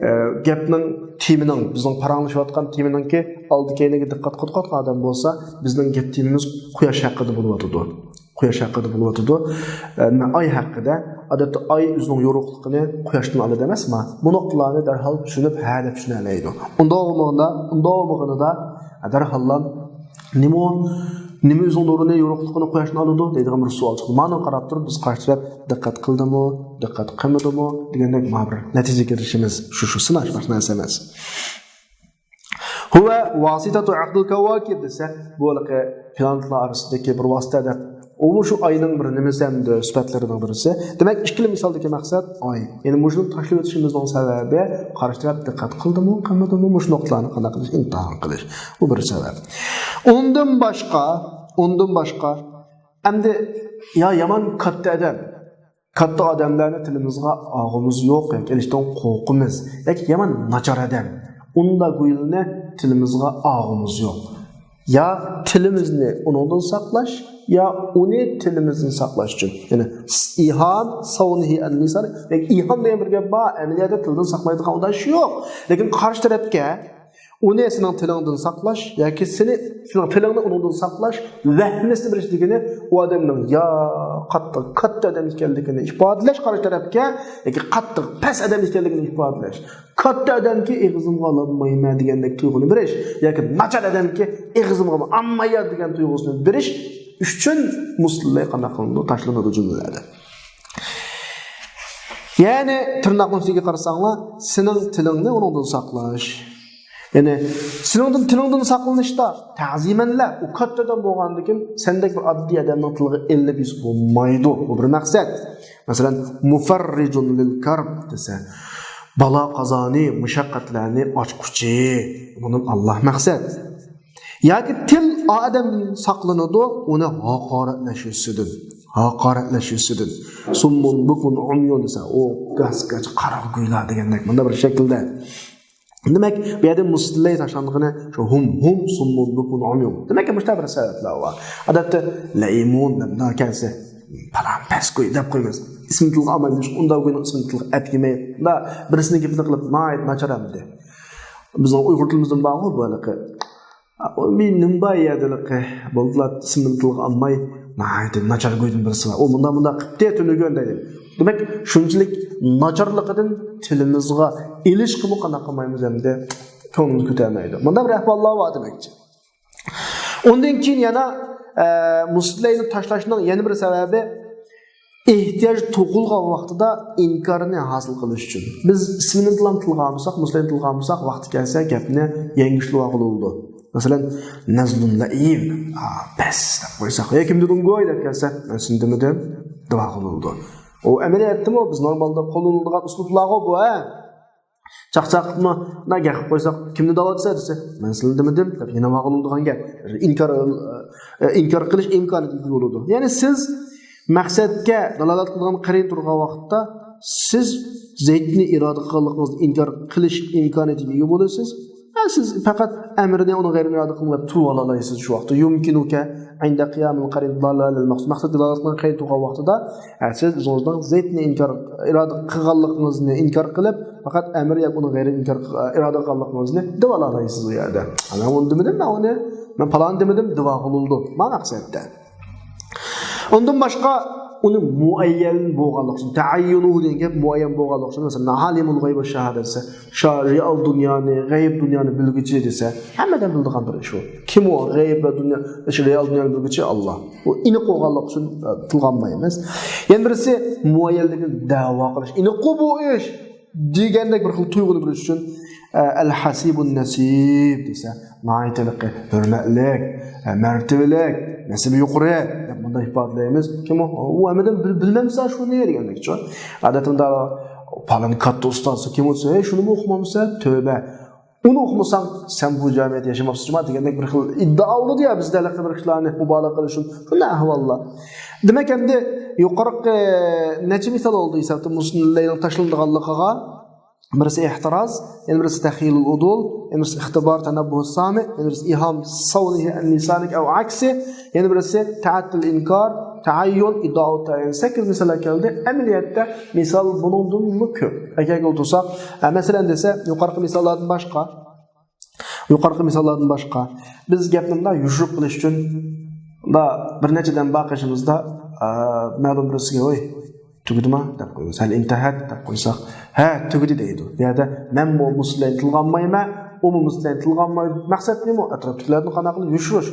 ئە، گەپنىڭ تېمىنىڭ، بىزنىڭ پاراڭلىشىۋاتقان تېمىنىڭكى ئالدى كەينىگە دىققەت قىلىۋاتقان ئادەم بولسا، بىزنىڭ گەپ تېمىمىز قۇياش ھەققىدە بولۇۋاتىدۇ. قۇياش ھەققىدە بولۇۋاتىدۇ. ئە، نېمە، ئاي ھەققىدە. ئادەتتە ئاي ئۆزىنىڭ يورۇقلۇقىنى قۇياشتىن ئالىدۇ ئەمەسما؟ بۇ نۇقتىلارنى دەرھال چۈشىنىپ، ھە دەپ چۈشىنەلەيدۇ. ئۇنداق بولمىغاندا، ئۇنداق بولمىغىنىدا، دەرھاللا نېمە ئۇ؟ نېمە ئۆزىنىڭ نۇرىنى، يورۇقلۇقىنى قۇياشتىن ئالىدۇ دەيدىغان بىر سوئال چىقتى. مانا قاراپ تۇرۇپ، بىز قارشى تەرەپ دىققەت قىلدىمۇ، دىققەت قىلمىدىمۇ دېگەندەك، مانا بىر نەتىجىگە ئېرىشىمىز. شۇ، شۇ سىناش، باشقا نەرسە ئەمەس. ھۇۋە ۋاسىتەتۇ ئەقدىل كەۋاكىب دېسە، بۇ ھېلىقى پلانېتلار ئارىسىدىكى بىر ۋاسىتە دەپ. ئۇمۇ شۇ ئاينىڭ بىر نېمىسى ھەمدە سۈپەتلىرىنىڭ بىرسى. دېمەك، ئىككىلا مىسالدىكى مەقسەت ئاي. يەنى مۇشۇنى تاشلىۋېتىشىمىزنىڭ سەۋەبى، قارشى تەرەپ دىققەت قىلدىمۇ، قىلمىدىمۇ، مۇشۇ نۇقتىلارنى قانداق قىلىش، ئىمتىھان قىلىش. بۇ بىر سەۋەب. ئۇندىن باشقا، ئۇندىن باشقا، ئەمدى يا يامان كاتتا ئادەم، كاتتا ئادەملەرنى تىلىمىزغا ئالغۇمىز يوق ياكى ئېلىشتىن قورقىمىز ياكى يامان ناچار ئادەم، ئۇنداق گۇيلىنى تىلىمىزغا ئالغۇمىز يوق. يا تىلىمىزنى ئۇنىڭدىن ساقلاش، يا ئۇنى تىلىمىزدىن ساقلاش ئۈچۈن. يەنى ئىھان، سەۋنىھى ئەن لىسان، يەنى ئىھان دېگەن بىر گەپ بار، ئەمەلىيەتتە تىلدىن ساقلايدىغان ئۇنداق ئىش يوق. لېكىن قارشى تەرەپكە ئۇنى سېنىڭ تىلىڭدىن ساقلاش ياكى سېنى، سېنىڭ تىلىڭنى ئۇنىڭدىن ساقلاش، ۋەھمىسىنى بېرىش دېگىنى ئۇ ئادەمنىڭ يا قاتتىق كاتتا ئادەم ئىكەنلىكىنى ئىپادىلەش قارشى تەرەپكە، ياكى قاتتىق پەس ئادەم ئىكەنلىكىنى ئىپادىلەش. كاتتا ئادەمكى ئېغىزىمغا ئالالمايمەن دېگەندەك تۇيغۇنى بېرىش ياكى ناچار ئادەمكى ئېغىزىمغا ئالمايمەن دېگەن تۇيغۇسىنى بېرىش ئۈچۈن مۇسلىملار قانداق قىلىنىدۇ؟ تاشلىنىدۇ جۈملىلەردە. يەنى تىرناقنىڭ ئۈستىگە قارىساڭلار، سېنىڭ تىلىڭنى ئۇنىڭدىن ساقلاش. يەنى سېنىڭدىن، تىلىڭدىن ساقلىنىشتا تەزىمەنلە، ئۇ كاتتا ئادەم بولغاندىكىن سەندەك بىر ئاددىي ئادەمنىڭ تىلىغا ئېلىنىپ يۈز بولمايدۇ. بۇ بىر مەقسەت. مەسىلەن، مۇفەررىجۇن لىل كەرب دېسە، بالا قازانى، مۇشەققەتلەرنى ئاچقۇچى. بۇنىڭ ئاللاھ مەقسەت. ياكى تىل ئادەمدىن ساقلىنىدۇ، ئۇنى ھاقارەتلەش يۈزىسىدىن. ھاقارەتلەش يۈزىسىدىن. سۇممۇن بۇكمۇن ئۇميۇن دېسە، ئۇ گاس-گاچ قاراڭغۇ كويلار دېگەندەك، مۇنداق بىر شەكىلدە. دېمەك، بۇ يەردە مۇسلىملەر تاشلانغىنى شۇ ھۇم، ھۇم، سۇممۇن بۇكمۇن ئۇميۇن. دېمەك، مۇشۇنداق بىر سەۋەبلەر بار. ئادەتتە لەئىمۇن دەپ مۇنداق كەلسە، پالان پەس كوي دەپ قويىمىز. ئىسمىنى تىلغا ئالمايمىز، ئۇنداق كوينىڭ ئىسمىنى تىلغا ئەپ يېمەي. مۇنداق بىرسىنىڭ گېپىنى قىلىپ ناھايىتى ناچار ئەمدى. بىزنىڭ ئۇيغۇر تىلىمىزدىن بارغۇ بۇ ھېلىقى. ئۇ مېنىڭ نېمە بار يەردە ھېلىقى؟ بولدىلا، ئىسمىنى تىلغا ئالماي، ناھايىتى ناچار كويدىن بىرسى بار. ئۇ مۇنداق، مۇنداق قىپتى تۈنۈگۈن دەيدۇ. دېمەك، شۇنچىلىك ناچارلىقىدىن تىلىمىزغا ئېلىشقىمۇ قانداق قىلمايمىز ئەمدى؟ كۆڭلىمىز كۆتەرمەيدۇ. مۇنداق بىر ئەھۋاللار بار دېمەكچى. ئۇندىن كېيىن يەنە، ئە، مۇسلىملەرنى تاشلاشنىڭ يەنە بىر سەۋەبى، ئېھتىياج تۇغۇلغان ۋاقتىدا ئىنكارنى ھاسىل قىلىش ئۈچۈن. بىز ئىسمىنى تىلغا ئالمىساق، مۇسلىمنى تىلغا ئالمىساق، ۋاقتى كەلسە گەپنى يەڭگۈشلىۋالغىلى بولىدۇ. مەسىلەن، نەزلۇن لەئىم، ئا، پەس دەپ قويساق، ئەي، كىم دېدىڭ گوي دەپ كەلسە، مەن سېنى دېمىدىم دېۋالغىلى بولىدۇ. ئۇ ئەمەلىيەتتىمۇ بىز نورمالدا قوللىنىلىدىغان ئۇسلۇبلارغۇ بۇ، ھە؟ چاقچاقمۇ، مۇنداق گەپ قىلىپ قويساق، كىمنى دەۋاتىسەن دېسە، مەن سىلىنى دېمىدىم دەپ يەنە ۋاغىلىدىغان گەپ. ئىنكار، ئە، ئىنكار قىلىش ئىمكانىيىتىگە ئىگە بولىدۇ. يەنى سىز مەقسەتكە دالالەت قىلىدىغان قەرىنە تۇرغان ۋاقىتتا، سىز زەيتنى ئىرادە قىلغانلىقىڭىزنى ئىنكار قىلىش ئىمكانىيىتىگە ئىگە بولىسىز. ھە، سىز پەقەت ئەمرىنى ئۇنىڭ غەيرىنى ئىرادە قىلىڭ دەپ تۇرۇۋالالايسىز شۇ ۋاقىتتا. يۇمكىنۇكە ئىندە قىيامىل قەرىنە دالالەل مەقسۇد. مەقسەتكە دالالەت قىلغان قەرىنە تۇرغان ۋاقتىدا، ھە، سىز ئۆزىڭىزنىڭ زەيتنى ئىنكار، ئىرادە قىلغانلىقىڭىزنى ئىنكار قىلىپ، پەقەت ئەمر ياكى ئۇنىڭ غەيرىنى ئىنكار، ئىرادە قىلغانلىقىڭىزنى دېۋالالايسىز ئۇ يەردە. ئانا ئۇنى دېمىدىم، مەن ئۇنى، مەن پالانى دېمىدىم، دېۋالغىلى بولىدۇ. مانا مەقسەتتە. ئۇندىن باشقا ئۇنى مۇئەييەن بولغانلىق ئۈچۈن، تەئەييۇنۇ دېگەن گەپ مۇئەييەن بولغانلىق ئۈچۈن، مەسىلەن، ئالىمۇل غەيب ۋە شاھادە دېسە، شا-، رېئال دۇنيانى، غەيب دۇنيانى بىلگۈچى دېسە، ھەممە ئادەم بىلىدىغان بىر ئىش ئۇ. كىم ئۇ؟ غەيب ۋە دۇنيا، شۇ رېئال دۇنيانى بىلگۈچى ئاللا. ئۇ ئېنىق بولغانلىق ئۈچۈن، ئە، تىلغا ئالمايمىز. يەنە بىرسى مۇئەييەنلىكنى دەۋا قىلىش. ئېنىققۇ بۇ ئىش دېگەندەك بىر خىل تۇيغۇنى بېرىش ئۈچۈن، ئە، ئەل ھەسىبۇن نەسىب دېسە، ناھايىتى ھېلىقى ھۆرمەتلىك، ئە، مەرتىۋىلىك، نەسىبى يۇقىرى دەپ مۇنداق ئىپادىلەيمىز. كىم ئۇ؟ ئۇ ھەممىدىن بىل-، بىلمەمسە شۇنى دېگەندەكچۇ. ئادەتتە مۇنداق پالان كاتتا ئۇستاز كىم ئۇ دېسە، ھەي، شۇنىمۇ ئۇقمامسەن؟ تۆبە. ئۇنى ئۇقمىساڭ، سەن بۇ جەمئىيەتتە ياشىماپسەن جۇما دېگەندەك بىر خىل ئىددىئا بولىدۇ يا، بىزدە ھېلىقى بىر ئىشلارنى مۇبالىغە قىلىش ئۈچۈن. شۇنداق ئەھۋاللار. دېمەك، ئەمدى يۇقىرىقى نەچچە مىسال بولدى ھېسابتا مۇسلىملارنىڭ تاشلىنىدىغانلىقىغا. بىرسى ئېھتىراز، يەنە بىرسى تەخيىلۇل ئۇدۇل، يەنە بىرسى ئىختىبار تەنەببۇھ سامىئ، يەنە بىرسى ئىھام سەۋنىھى ئەن لىسانىك ئەۋ ئەكسى، يەنە بىرسى تەئەتتۇل ئىنكار، تەئەييۇن، ئىددىئا تەئەييۇن. سەككىز مەسىلە كەلدى. ئەمەلىيەتتە مىسال بۇنىڭدىنمۇ كۆپ. ئەگەر ئولتۇرساق، ئە، مەسىلەن دېسە، يۇقىرىقى مىساللاردىن باشقا، يۇقىرىقى مىساللاردىن باشقا، بىز گەپنى مۇنداق يوشۇرۇق قىلىش ئۈچۈن، مۇنداق بىر نەچچە دەم بار قېشىمىزدا، ئە، مەلۇم بىرسىگە، ۋوي، تۈگىدىما؟ دەپ قويىمىز. ھەل ئىنتەھەت دەپ قويساق، ھە، تۈگىدى دەيدۇ. بۇ يەردە مەنمۇ مۇسلىملارنى تىلغا ئالمايمەن، ئۇمۇ مۇسلىملارنى تىلغا ئالمايدۇ. مەقسەت نېمە؟ ئەتراپتىكىلەردىن قانداق قىلىپ يوشۇرۇش.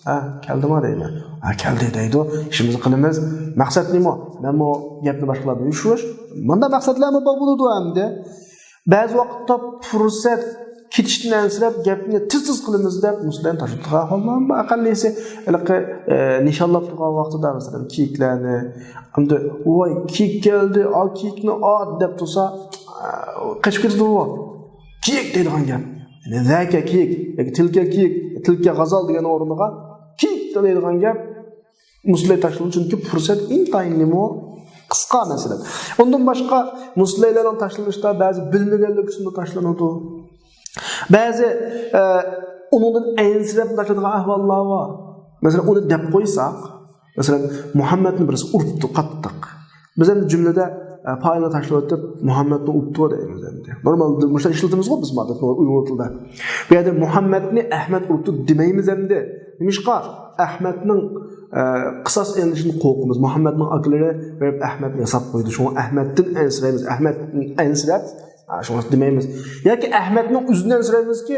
ھە، كەلدىما دەيمەن. ھە، كەلدى دەيدۇ. ئىشىمىزنى قىلىمىز. مەقسەت نېمە؟ مەنمۇ گەپنى باشقىلاردىن يوشۇرۇش. مۇنداق مەقسەتلەرمۇ بار بولىدۇ ئەمدى. بەزى ۋاقىتتا پۇرسەت كېتىشتىن ئەنسىرەپ، گەپنى تېز-تېز قىلىمىز دەپ، مۇسلىملارنى تاشلىتىدىغان ئەھۋاللارمۇ ئەقەللىسى ھېلىقى، ئە، نىشانلاپ تۇرغان ۋاقتىدا، مەسىلەن، كىيىكلەرنى، ئەمدى، ۋاي، كىيىك كەلدى، ئا، كىيىكنى ئات دەپ تۇرسا، ئە، قېچىپ كېتىدۇ. كىيىك دەيدىغان گەپ. يەنى ذاكە كىيىك، ياكى تىلكە كىيىك، تىلكە غازال دېگەن ئورنىغا كىيىك دەيدىغان گەپ. مۇسلىملار تاشلىنىدۇ، چۈنكى پۇرسەت ئىنتايىن نېمە قىسقا مەسىلەن. ئۇندىن باشقا، مۇسلىملارنىڭ تاشلىنىشتا بەزى بىلمىگەنلىك ئۈچۈن تاشلىنىدۇ. بەزى، ئە، ئۇنىڭدىن ئەنسىرەپ تاشلىنىدىغان ئەھۋاللار بار. مەسىلەن، ئۇنى دەپ قويساق، مەسىلەن، مۇھەممەدنى بىرسى ئۇرۇپتۇ قاتتىق. بىز ئەمدى جۈملىدە ئە، پائىلنى تاشلىۋېتىپ، مۇھەممەدنى ئۇرۇپتۇ دەيمىز ئەمدى. نورمال، مۇشۇنداق ئىشلىتىمىزغۇ بىز ماددىنى ئۇيغۇر تىلىدا. بۇ يەردە مۇھەممەدنى ئەھمەد ئۇرۇپتۇ دېمەيمىز ئەمدى. نېمىشقا؟ ئەھمەدنىڭ، ئە، قىساس ئېلىنىشىدىن قورقىمىز. مۇھەممەدنىڭ ئاكىلىرى بېرىپ ئەھمەدنى ياساپ قويدى. شۇڭا ئەھمەدتىن ئەنسىرەيمىز. ئەھمەدتىن ئەنسىرەپ، ئا، شۇڭا دېمەيمىز. ياكى ئەھمەدنىڭ ئۆزىدىن ئەنسىرەيمىزكى،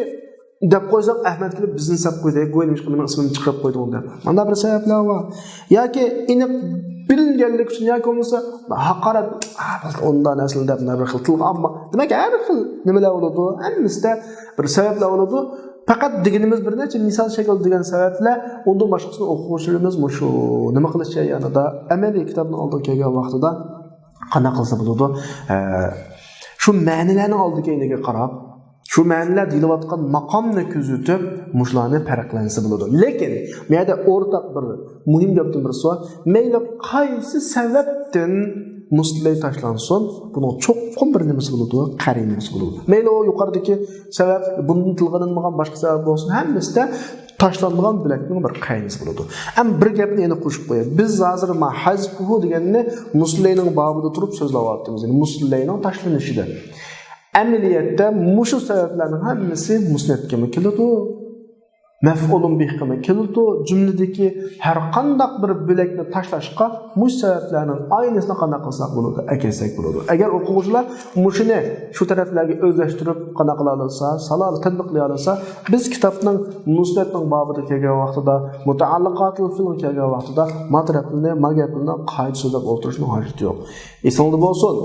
دەپ قويساق، ئەھمەد كېلىپ بىزنى سەپ قويدى، گويا نېمىشقا مېنىڭ ئىسمىمنى چىقىرىپ قويدۇڭ دەپ. مانا بىر سەۋەبلەر بار. ياكى ئېنىق بىلگەنلىك ئۈچۈن ياكى بولمىسا ھاقارەت، ئا، بولدى، ئۇنداق نەرسىلەر دەپ مانا بىر خىل تىلغا ئالما. دېمەك، ھەر خىل نېمىلەر بولىدۇ، ھەممىسىدە بىر سەۋەبلەر بولىدۇ. پەقەت دېگىنىمىز بىر نەچچە مىسال شەكلىدە دېگەن سەۋەبلەر، ئۇندىن باشقىسىنى ئوقۇغۇچىلىرىمىز مۇشۇ نېمە قىلىش جەريانىدا، ئەمەلىي كىتابنىڭ ئالدىغا كەلگەن ۋاقتىدا قانداق قىلسا بولىدۇ؟ ئە، شۇ مەنىلەرنىڭ ئالدىغا كەينىگە قاراپ، شۇ مەنىلەر دېيىلىۋاتقان ماقامنى كۆزىتىپ، مۇشۇلارنى پەرقلەنسە بولىدۇ. لېكىن، بۇ يەردە ئورتاق بىر مۇھىم گەپتىن بىرسى بار. مەيلى قايسى سەۋەبتىن مۇسلەي تاشلانسۇن، بۇنىڭ چوقۇم بىر نېمىسى بولىدۇ، قەرىنىسى بولىدۇ. مەيلى ئۇ يۇقىرىدىكى سەۋەب، بۇندىن تىلغا ئېلىنمىغان باشقا سەۋەب بولسۇن، ھەممىسىدە تاشلانغان بۆلەكنىڭ بىر قەرىنىسى بولىدۇ. ئەمما بىر گەپنى ئېنىق قوشۇپ قوياي. بىز ھازىر ما ھەزفۇھۇ دېگەننى مۇسلەينىڭ بابىدا تۇرۇپ سۆزلەۋاتىمىز. يەنى مۇسلەينىڭ تاشلىنىشىدا. ئەمەلىيەتتە مۇشۇ سەۋەبلەرنىڭ ھەممىسى مۇسنەتكىمۇ كېلىدۇ، مەفئۇلۇن بىھقىمۇ كېلىدۇ. جۈملىدىكى ھەر قانداق بىر بۆلەكنى تاشلاشقا مۇشۇ سەۋەبلەرنىڭ ئاينىسىنى قانداق قىلساق بولىدۇ؟ ئەكەلسەك بولىدۇ. ئەگەر ئوقۇغۇچىلار مۇشۇنى شۇ تەرەپلەرگە ئۆزلەشتۈرۈپ قانداق قىلالىسا، سالا تەتبىق قىلالىسا، بىز كىتابنىڭ مۇسنەتنىڭ بابىدا كەلگەن ۋاقتىدا، مۇتەئەللىقاتىل فېئىلغا كەلگەن ۋاقتىدا ما تەرەپلىرىنى، ما گەپلىرىنى قايتا سۆزلەپ ئولتۇرۇشنىڭ ھاجىتى يوق. ئېسىڭىزدە بولسۇن.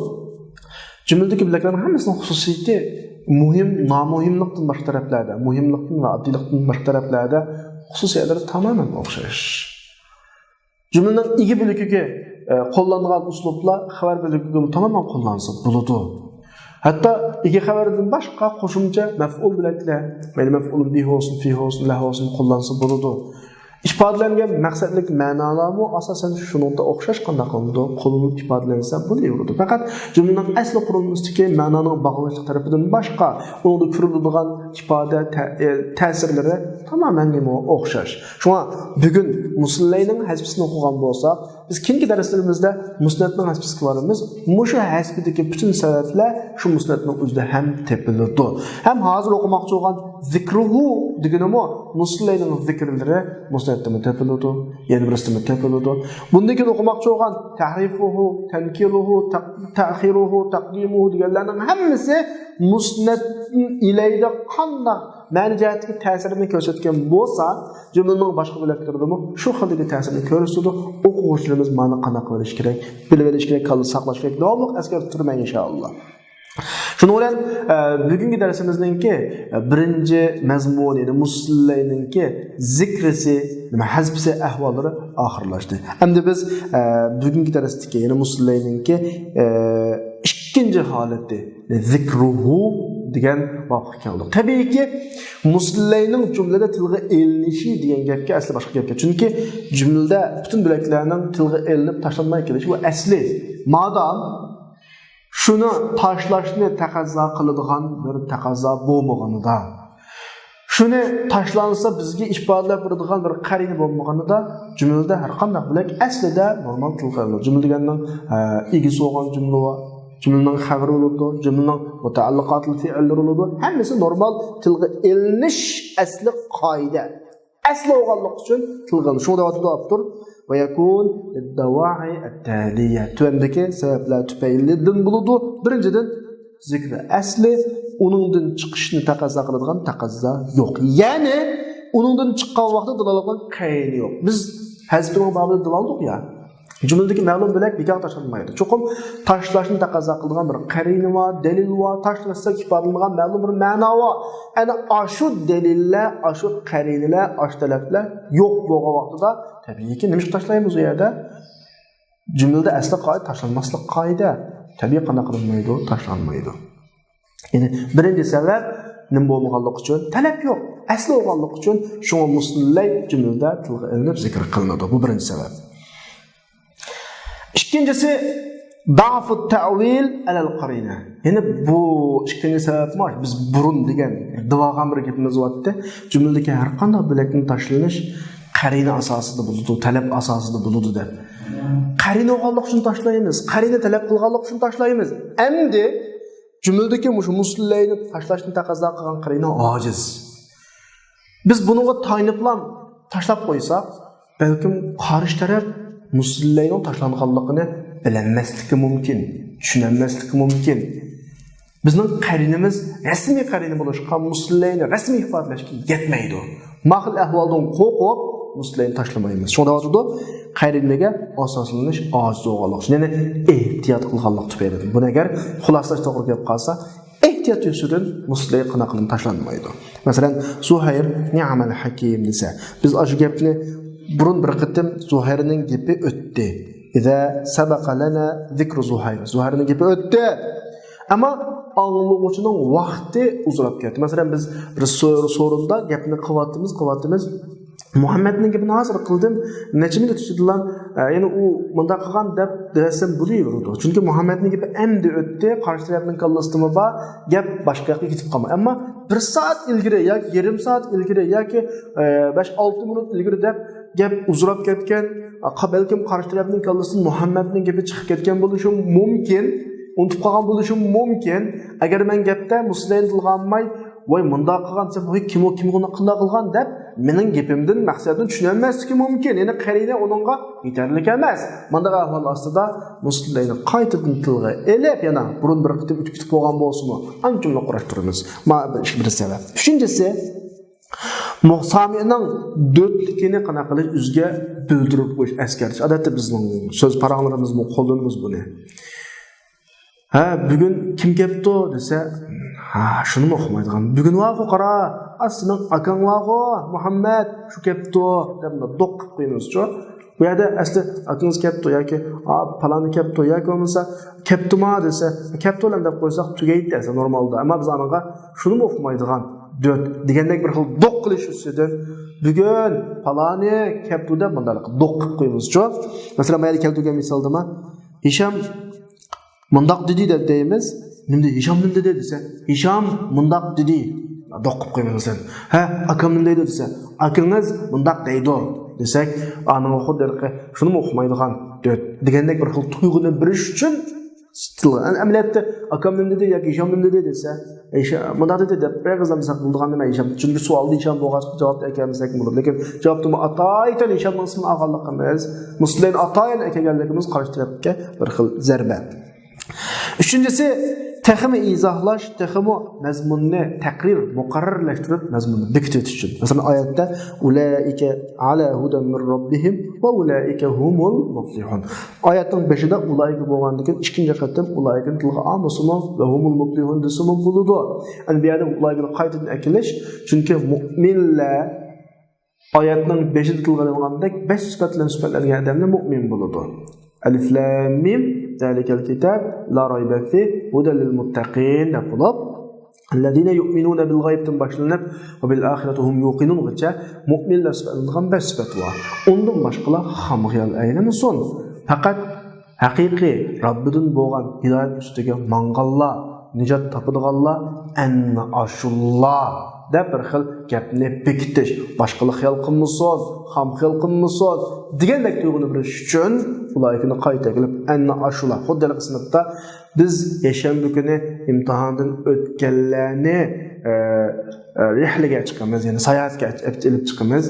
جۈملىدىكى بۆلەكلەرنىڭ ھەممىسىنىڭ خۇسۇسىيىتى مۇھىم، نامۇھىملىقتىن باشقا تەرەپلەردە، مۇھىملىقتىن ۋە ئاددىيلىقتىن باشقا تەرەپلەردە خۇسۇسىيەتلىرى تامامەن ئوخشاش. جۈملىنىڭ ئىگە بۆلىكىگە، ئە، قوللانغان ئۇسلۇبلار خەۋەر بۆلىكىگىمۇ تامامەن قوللانسا بولىدۇ. ھەتتا ئىگە خەۋىرىدىن باشقا قوشۇمچە مەفئۇل بۆلەكلەر، مەيلى مەفئۇلۇن بىھ بولسۇن، فىھ بولسۇن، لەھ بولسۇن قوللانسا بولىدۇ. ئىپادىلەنگەن مەقسەتلىك مەنالارمۇ ئاساسەن شۇنىڭدا ئوخشاش قانداق قىلىنىدۇ؟ قوللىنىپ ئىپادىلەنسە بولۇۋېرىدۇ. پەقەت جۈملىنىڭ ئەسلى قۇرۇلمىسىدىكى مەنانىڭ باغلىنىشلىق تەرىپىدىن باشقا، ئۇنىڭدا كۆرۈلىدىغان ئىپادە تە-، ئە، تەسىرلىرى تامامەن نېمە ئوخشاش. شۇڭا بۈگۈن مۇسلەينىڭ ھەزپىسىنى ئوقۇغان بولساق، بىز كېيىنكى دەرسلىرىمىزدە مۇسنەتنىڭ ھەزپىسىگە بارىمىز. مۇشۇ ھەزپىدىكى پۈتۈن سەۋەبلەر شۇ مۇسنەتنىڭ ئۆزىدە ھەم تېپىلىدۇ. ھەم ھازىر ئوقۇماقچى بولغان زىكرۇھۇ دېگىنىمۇ مۇسلەينىڭ زىكىرلىرى مۇسنەتتىمۇ تېپىلىدۇ، يەنە بىرسىدىمۇ تېپىلىدۇ. بۇندىن كېيىن ئوقۇماقچى بولغان تەھرىفۇھۇ، تەنكىرۇھۇ، تەق-، تەخىرۇھۇ، تەقدىمۇھۇ دېگەنلەرنىڭ ھەممىسى مۇسنەتتىن ئىلەيدە قانداق مەنە جەھەتتىكى تەسىرىنى كۆرسەتكەن بولسا، جۈملىنىڭ باشقا بۆلەكلىرىدىمۇ شۇ خىلدىكى تەسىرنى كۆرسىتىدۇ. ئوقۇغۇچىلىرىمىز مانا قانداق قىلىش كېرەك، بىلىۋېلىش كېرەك، كاللا ساقلاش كېرەك. داۋاملىق ئەسكەرتىپ تۇرىمەن، ئىنشائاللا. شۇنىڭ بىلەن، ئە، بۈگۈنكى دەرسىمىزنىڭكى، ئە، بىرىنچى مەزمۇنى، يەنى مۇسلەينىڭكى زىكرىسى، نېمە، ھەزپىسى ئەھۋاللىرى ئاخىرلاشتى. ئەمدى بىز، ئە، بۈگۈنكى دەرستىكى، يەنى مۇسلەينىڭكى، ئە، ئىككىنچى ھالىتى، زىكرۇھۇ دېگەن بابقا كەلدۇق. تەبىئىيكى، مۇسلەينىڭ جۈملىدە تىلغا ئېلىنىشى دېگەن گەپكە ئەسلى باشقا گەپكە. چۈنكى جۈملىدە پۈتۈن بۆلەكلەرنىڭ تىلغا ئېلىنىپ تاشلانماي كېلىشى بۇ ئەسلى. مادام شۇنى تاشلاشنى تەقەززا قىلىدىغان بىر تەقەززا بولمىغىنىدا، شۇنى تاشلانسا بىزگە ئىپادىلەپ بېرىدىغان بىر قەرىنە بولمىغىنىدا، جۈملىدە ھەر قانداق بۆلەك ئەسلىدە نورمال تىلغا ئېلىنىدۇ. جۈملە دېگەننىڭ، ئە، ئىگىسى بولغان جۈملە بار، جۈملىنىڭ خەۋىرى بولىدۇ، جۈملىنىڭ مۇتەئەللىقاتىل فېئىللىرى بولىدۇ. ھەممىسى نورمال تىلغا ئېلىنىش ئەسلى قائىدە. ئەسلى بولغانلىقى ئۈچۈن تىلغا ئېلىنىدۇ. شۇڭا دەۋاتىدۇ ئاپتور، ۋە يەكۇن لىددەۋائى ئەتتەلىيە. تۆۋەندىكى سەۋەبلەر تۈپەيلىدىن بولىدۇ. بىرىنچىدىن، زىكرى ئەسلى، ئۇنىڭدىن چىقىشنى تەقەززا قىلىدىغان تەقەززا يوق. يەنى ئۇنىڭدىن چىققان ۋاقىتتا دالالەت قىلىدىغان قەرىنە يوق. بىز ھەزپنىڭ بابىدا دەۋاتتۇق يا. جۈملىدىكى مەلۇم بۆلەك بىكارغا تاشلانمايدۇ. چوقۇم تاشلاشنى تەقەززا قىلىدىغان بىر قەرىنە بار، دەلىل بار، تاشلاشسا ئىپادىلىنىدىغان مەلۇم بىر مەنا بار. ئەنە ئاشۇ دەلىللەر، ئاشۇ قەرىنىلەر، ئاشۇ تەلەپلەر يوق بولغان ۋاقتىدا، تەبىئىيكى، نېمىشقا تاشلايمىز ئۇ يەردە؟ جۈملىدە ئەسلى قائىدە تاشلانماسلىق قائىدە. تەبىئىي قانداق قىلىنمايدۇ؟ تاشلانمايدۇ. يەنى بىرىنچى سەۋەب نېمە بولمىغانلىقى ئۈچۈن، تەلەپ يوق، ئەسلى بولغانلىقى ئۈچۈن، شۇڭا مۇسلەي جۈملىدە تىلغا ئېلىنىپ زىكىر قىلىنىدۇ. بۇ بىرىنچى سەۋەب. ئىككىنچىسى، ضعف التأويل على القرينة. يەنى بۇ ئىككىنچى سەۋەبمۇ بىز بۇرۇن دېگەن دەۋالغان بىر گېپىمىز بارتتى. جۈملىدىكى ھەر قانداق بۆلەكنىڭ تاشلىنىش قەرىنە ئاساسىدا بولىدۇ، تەلەپ ئاساسىدا بولىدۇ دەپ. قەرىنە بولغانلىقى ئۈچۈن تاشلايمىز، قەرىنە تەلەپ قىلغانلىقى ئۈچۈن تاشلايمىز. ئەمدى جۈملىدىكى مۇشۇ مۇسلىينى تاشلاشنى تەقەززا قىلغان قەرىنە ئاجىز. بىز بۇنىڭغا تايىنىپلا تاشلاپ قويساق، بەلكىم قارشى تەرەپ مۇسلىينىڭ تاشلانغانلىقىنى بىلەلمەسلىكى مۇمكىن، چۈشىنەلمەسلىكى مۇمكىن. بىزنىڭ قەرىنىمىز رەسمىي قەرىنە بولۇشقا، مۇسلىينى رەسمىي ئىپادىلەشكە يەتمەيدۇ. ما خىل ئەھۋالدىن قورقۇپ مۇسلىينى تاشلىمايمىز. شۇڭا دەۋاتىدۇ، قەرىنىگە ئاساسلىنىش ئاجىز بولغانلىق ئۈچۈن، يەنى ئېھتىيات قىلغانلىق تۈپەيلىدىن. بۇنى ئەگەر خۇلاسىلاش توغرا كېلىپ قالسا، ئېھتىيات يۈزىسىدىن مۇسلىي قانداقلا تاشلانمايدۇ. مەسىلەن، زۇھەير نىئمەل ھەكىم دېسە، بىز ئاشۇ گەپنى بۇرۇن بىر قېتىم زۇھەيرنىڭ گېپى ئۆتتى. ئىزا سەبەقە لەنە زىكرۇ زۇھەير. زۇھەيرنىڭ گېپى ئۆتتى. ئەمما ئاڭلىغۇچىنىڭ ۋاقتى ئۇزىراپ كەتتى. مەسىلەن، بىز بىر سور-، سورۇندا گەپنى قىلىۋاتىمىز، قىلىۋاتىمىز. مۇھەممەدنىڭ گېپىنى ھازىر قىلدىم، نەچچە مىنۇت ئىچىدىلا، ئە، يەنە ئۇ مۇنداق قىلغان دەپ دېسەم بولۇۋېرىدۇ. چۈنكى مۇھەممەدنىڭ گېپى ئەمدى ئۆتتى، قارشى تەرەپنىڭ كاللىسىدىمۇ بار، گەپ باشقا ياققا كېتىپ قالماي. ئەمما بىر سائەت ئىلگىرى ياكى يېرىم سائەت ئىلگىرى ياكى، ئە، بەش-ئالتە مىنۇت ئىلگىرى دەپ گەپ ئۇزىراپ كەتكەن، ئا، بەلكىم قارشى تەرەپنىڭ كاللىسىدىن مۇھەممەدنىڭ گېپى چىقىپ كەتكەن بولۇشى مۇمكىن، ئۇنتۇپ قالغان بولۇشى مۇمكىن. ئەگەر مەن گەپتە مۇسلىينى تىلغا ئالماي، ۋاي، مۇنداق قىلغان دېسەم، ۋاي، كىم ئۇ، كىم ئۇنى قانداق قىلغان دەپ، مېنىڭ گېپىمدىن، مەقسەتتىن چۈشىنەلمەسلىكى مۇمكىن. يەنى قەرىنە ئۇنىڭغا يېتەرلىك ئەمەس. مانداق ئەھۋال ئاستىدا مۇسلىينى قايتىدىن تىلغا ئېلىپ، يەنە بۇرۇن بىر قېتىم ئۆتۈپ كېتىپ بولغان بولسىمۇ، ئانچە جۈملە قۇراشتۇرىمىز. مانا بىر، بىر سەۋەب. ئۈچىنچىسى، مۇ-، سامىئنىڭ دۆتلۈكىنى قانداق قىلىش، ئۆزىگە بىلدۈرۈپ قويۇش، ئەسكەرتىش. ئادەتتە بىزنىڭ سۆز پاراڭلىرىمىزمۇ قوللىنىمىز بۇنى. ھە، بۈگۈن كىم كەپتۇ دېسە، ھە، شۇنىمۇ ئۇقمايدىغان. بۈگۈن بارغۇ، قارا، ئا، سېنىڭ ئاكاڭ بارغۇ، مۇھەممەد، شۇ كەپتۇ دەپ دوق قىلىپ قويىمىزچۇ. بۇ يەردە ئەسلى ئاكىڭىز كەپتۇ ياكى، ئا، پالانى كەپتۇ ياكى بولمىسا كەپتۇما دېسە، كەپتۇ دەپ قويساق تۈگەيدۇ دەسە نورمالدا. ئەمما بىز ئانىڭغا شۇنىمۇ ئۇقمايدىغان، دۆت دېگەندەك بىر خىل دوق قىلىش ئۈستىدىن، بۈگۈن پالانى كەپتۇ دەپ مۇنداق دوق قىلىپ قويىمىزچۇ. مەسىلەن، ما يەردە كەلتۈرگەن مىسالدىما، ھىشام مۇنداق دېدى دەپ دەيمىز. نېمە دېدى؟ ھىشام نېمە دېدى دېسە، ھىشام مۇنداق دېدى. دوق قىلىپ قويىمىز مەسىلەن. ھە، ئاكام نېمە دەيدۇ دېسە، ئاكىڭىز مۇنداق دەيدۇ دېسەك، ئانىڭغا خۇددى ھېلىقى شۇنىمۇ ئۇقمايدىغان، دۆت دېگەندەك بىر خىل تۇيغۇنى بېرىش ئۈچۈن تىلغا. ئەمەلىيەتتە ئاكام نېمە دېدى ياكى ھىشام نېمە دېدى دېسە، ھىشام مۇنداق دېدى دەپ بىر ئېغىزدىن دېسەك بولىدىغان نېمە ھىشام. چۈنكى سوئالدا ھىشام بولغاچقا جاۋابنى ئەكەلمىسەك بولىدۇ. لېكىن جاۋابتىمۇ ئاتايىتەن ھىشامنىڭ ئىسمىنى ئالغانلىقىمىز، مۇسلىينى ئاتايىتەن ئەكەلگەنلىكىمىز قارشى تەرەپكە بىر خىل زەربە. ئۈچىنچىسى، تېخىمۇ ئىزاھلاش، تېخىمۇ مەزمۇننى تەقرىر، مۇقەررەرلەشتۈرۈپ، مەزمۇننى بېكىتىش ئۈچۈن. مەسىلەن، ئايەتتە، ئۇلائىكە ئالا ھۇدەن مىن رەببىھىم ۋە ئۇلائىكە ھۇمۇل مۇفلىھۇن. ئايەتنىڭ بېشىدا ئۇلائىكە بولغاندىن كېيىن ئىككىنچى قېتىم ئۇلائىكىنى تىلغا ئالمىسىمۇ ۋە ھۇمۇل مۇفلىھۇن دېسىمۇ بولىدۇ. ئەمدى بۇ يەردە ئۇلائىكىنى قايتىدىن ئەكېلىش، چۈنكى مۇئمىنلەر ئايەتنىڭ بېشىدا تىلغا ئېلىنغاندەك بەش سۈپەت بىلەن سۈپەتلەنگەن ئادەملەر مۇئمىن بولىدۇ. ئەلىف لام مىم، زالىكەل كىتاب، لا رايبە فىھ، ھۇدەل لىل مۇتتەقىن دەپ بولۇپ، ئەللەزىنە يۇئمىنۇنە بىل غەيبتىن باشلىنىپ، ۋە بىل ئاخىرەتى ھۇم يۇقىنۇنغىچە مۇئمىنلەر سۈپەتلىنىدىغان بەش سۈپەت بار. ئۇندىن باشقىلار خام خىيال ئەيلىمىسۇن. پەقەت ھەقىقىي رەببىدىن بولغان ھىدايەت ئۈستىگە ماڭغانلار، نىجات تاپىدىغانلار ئەنە ئاشۇلار دەپ بىر خىل گەپنى بېكىتىش، باشقىلار خىيال قىلمىسۇن، خام خىيال قىلمىسۇن دېگەندەك تۇيغۇنى بېرىش ئۈچۈن ئۇلائىكىنى قايتا ئەكېلىپ ئەنە ئاشۇلار. خۇددى ھېلىقى سىنىپتا بىز يەكشەنبە كۈنى ئىمتىھاندىن ئۆتكەنلەرنى، ئە، ئە، رىھلىگە چىقىمىز، يەنى ساياھەتكە ئېلىپ چىقىمىز.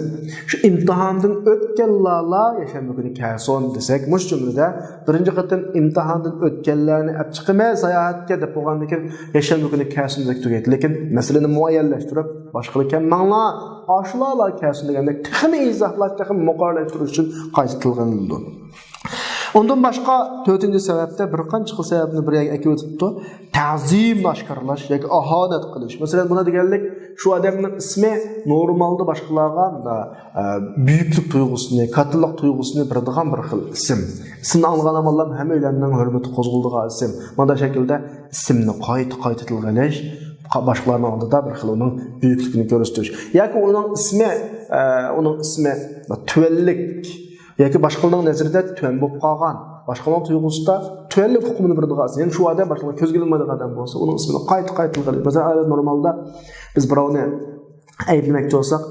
شۇ ئىمتىھاندىن ئۆتكەنلەرلا يەكشەنبە كۈنى كەلسۇن دېسەك، مۇشۇ جۈملىدە بىرىنچى قېتىم ئىمتىھاندىن ئۆتكەنلەرنى ئەپ چىقىمىز ساياھەتكە دەپ بولغاندىن كېيىن، يەكشەنبە كۈنى كەلسۇن دېسەك تۈگەيدۇ. لېكىن مەسىلىنى مۇئەييەنلەشتۈرۈپ، باشقىلار كەلمەڭلار، ئاشۇلارلا كەلسۇن دېگەندەك تېخىمۇ ئىزاھلاش، تېخىمۇ مۇقەررەرلەشتۈرۈش ئۈچۈن قايتا تىلغا ئېلىنىدۇ. ئۇندىن باشقا، تۆتىنچى سەۋەبتە بىر قانچە خىل سەۋەبنى بىر يەرگە ئەكىۋېتىپتۇ. تەزىمنى ئاشكارىلاش ياكى ئاھانەت قىلىش. مەسىلەن، بۇنى دېگەنلىك شۇ ئادەمنىڭ ئىسمى نورمالدا باشقىلارغا، ئە، بۈيۈكلۈك تۇيغۇسىنى، كاتتىلىق تۇيغۇسىنى بېرىدىغان بىر خىل ئىسىم. ئىسىمنى ئاڭلىغان ئامانلام ھەممەيلەننىڭ ھۆرمىتى قوزغىلىدىغان ئىسىم. مانا شەكىلدە ئىسىمنى قايتا-قايتا تىلغا ئېلىش، قا-، باشقىلارنىڭ ئالدىدا بىر خىل ئۇنىڭ بۈيۈكلۈكىنى كۆرسىتىش. ياكى ئۇنىڭ ئىسمى، ئە، ئۇنىڭ ئىسمى تۆۋەنلىك، ياكى باشقىلارنىڭ نەزىرىدە تۆۋەن بولۇپ قالغان، باشقىلارنىڭ تۇيغۇسىدا تۆۋەنلىك ھۆكمىنى بېرىدىغان ئىسىم. يەنى شۇ ئادەم باشقىلارنىڭ كۆزىگە ئىلمايدىغان ئادەم بولسا، ئۇنىڭ ئىسمىنى قايتا-قايتا تىلغا ئېلىش. مەسىلەن، ئادەتتە نورمالدا بىز بىراۋنى ئەيىبلىمەكچى بولساق،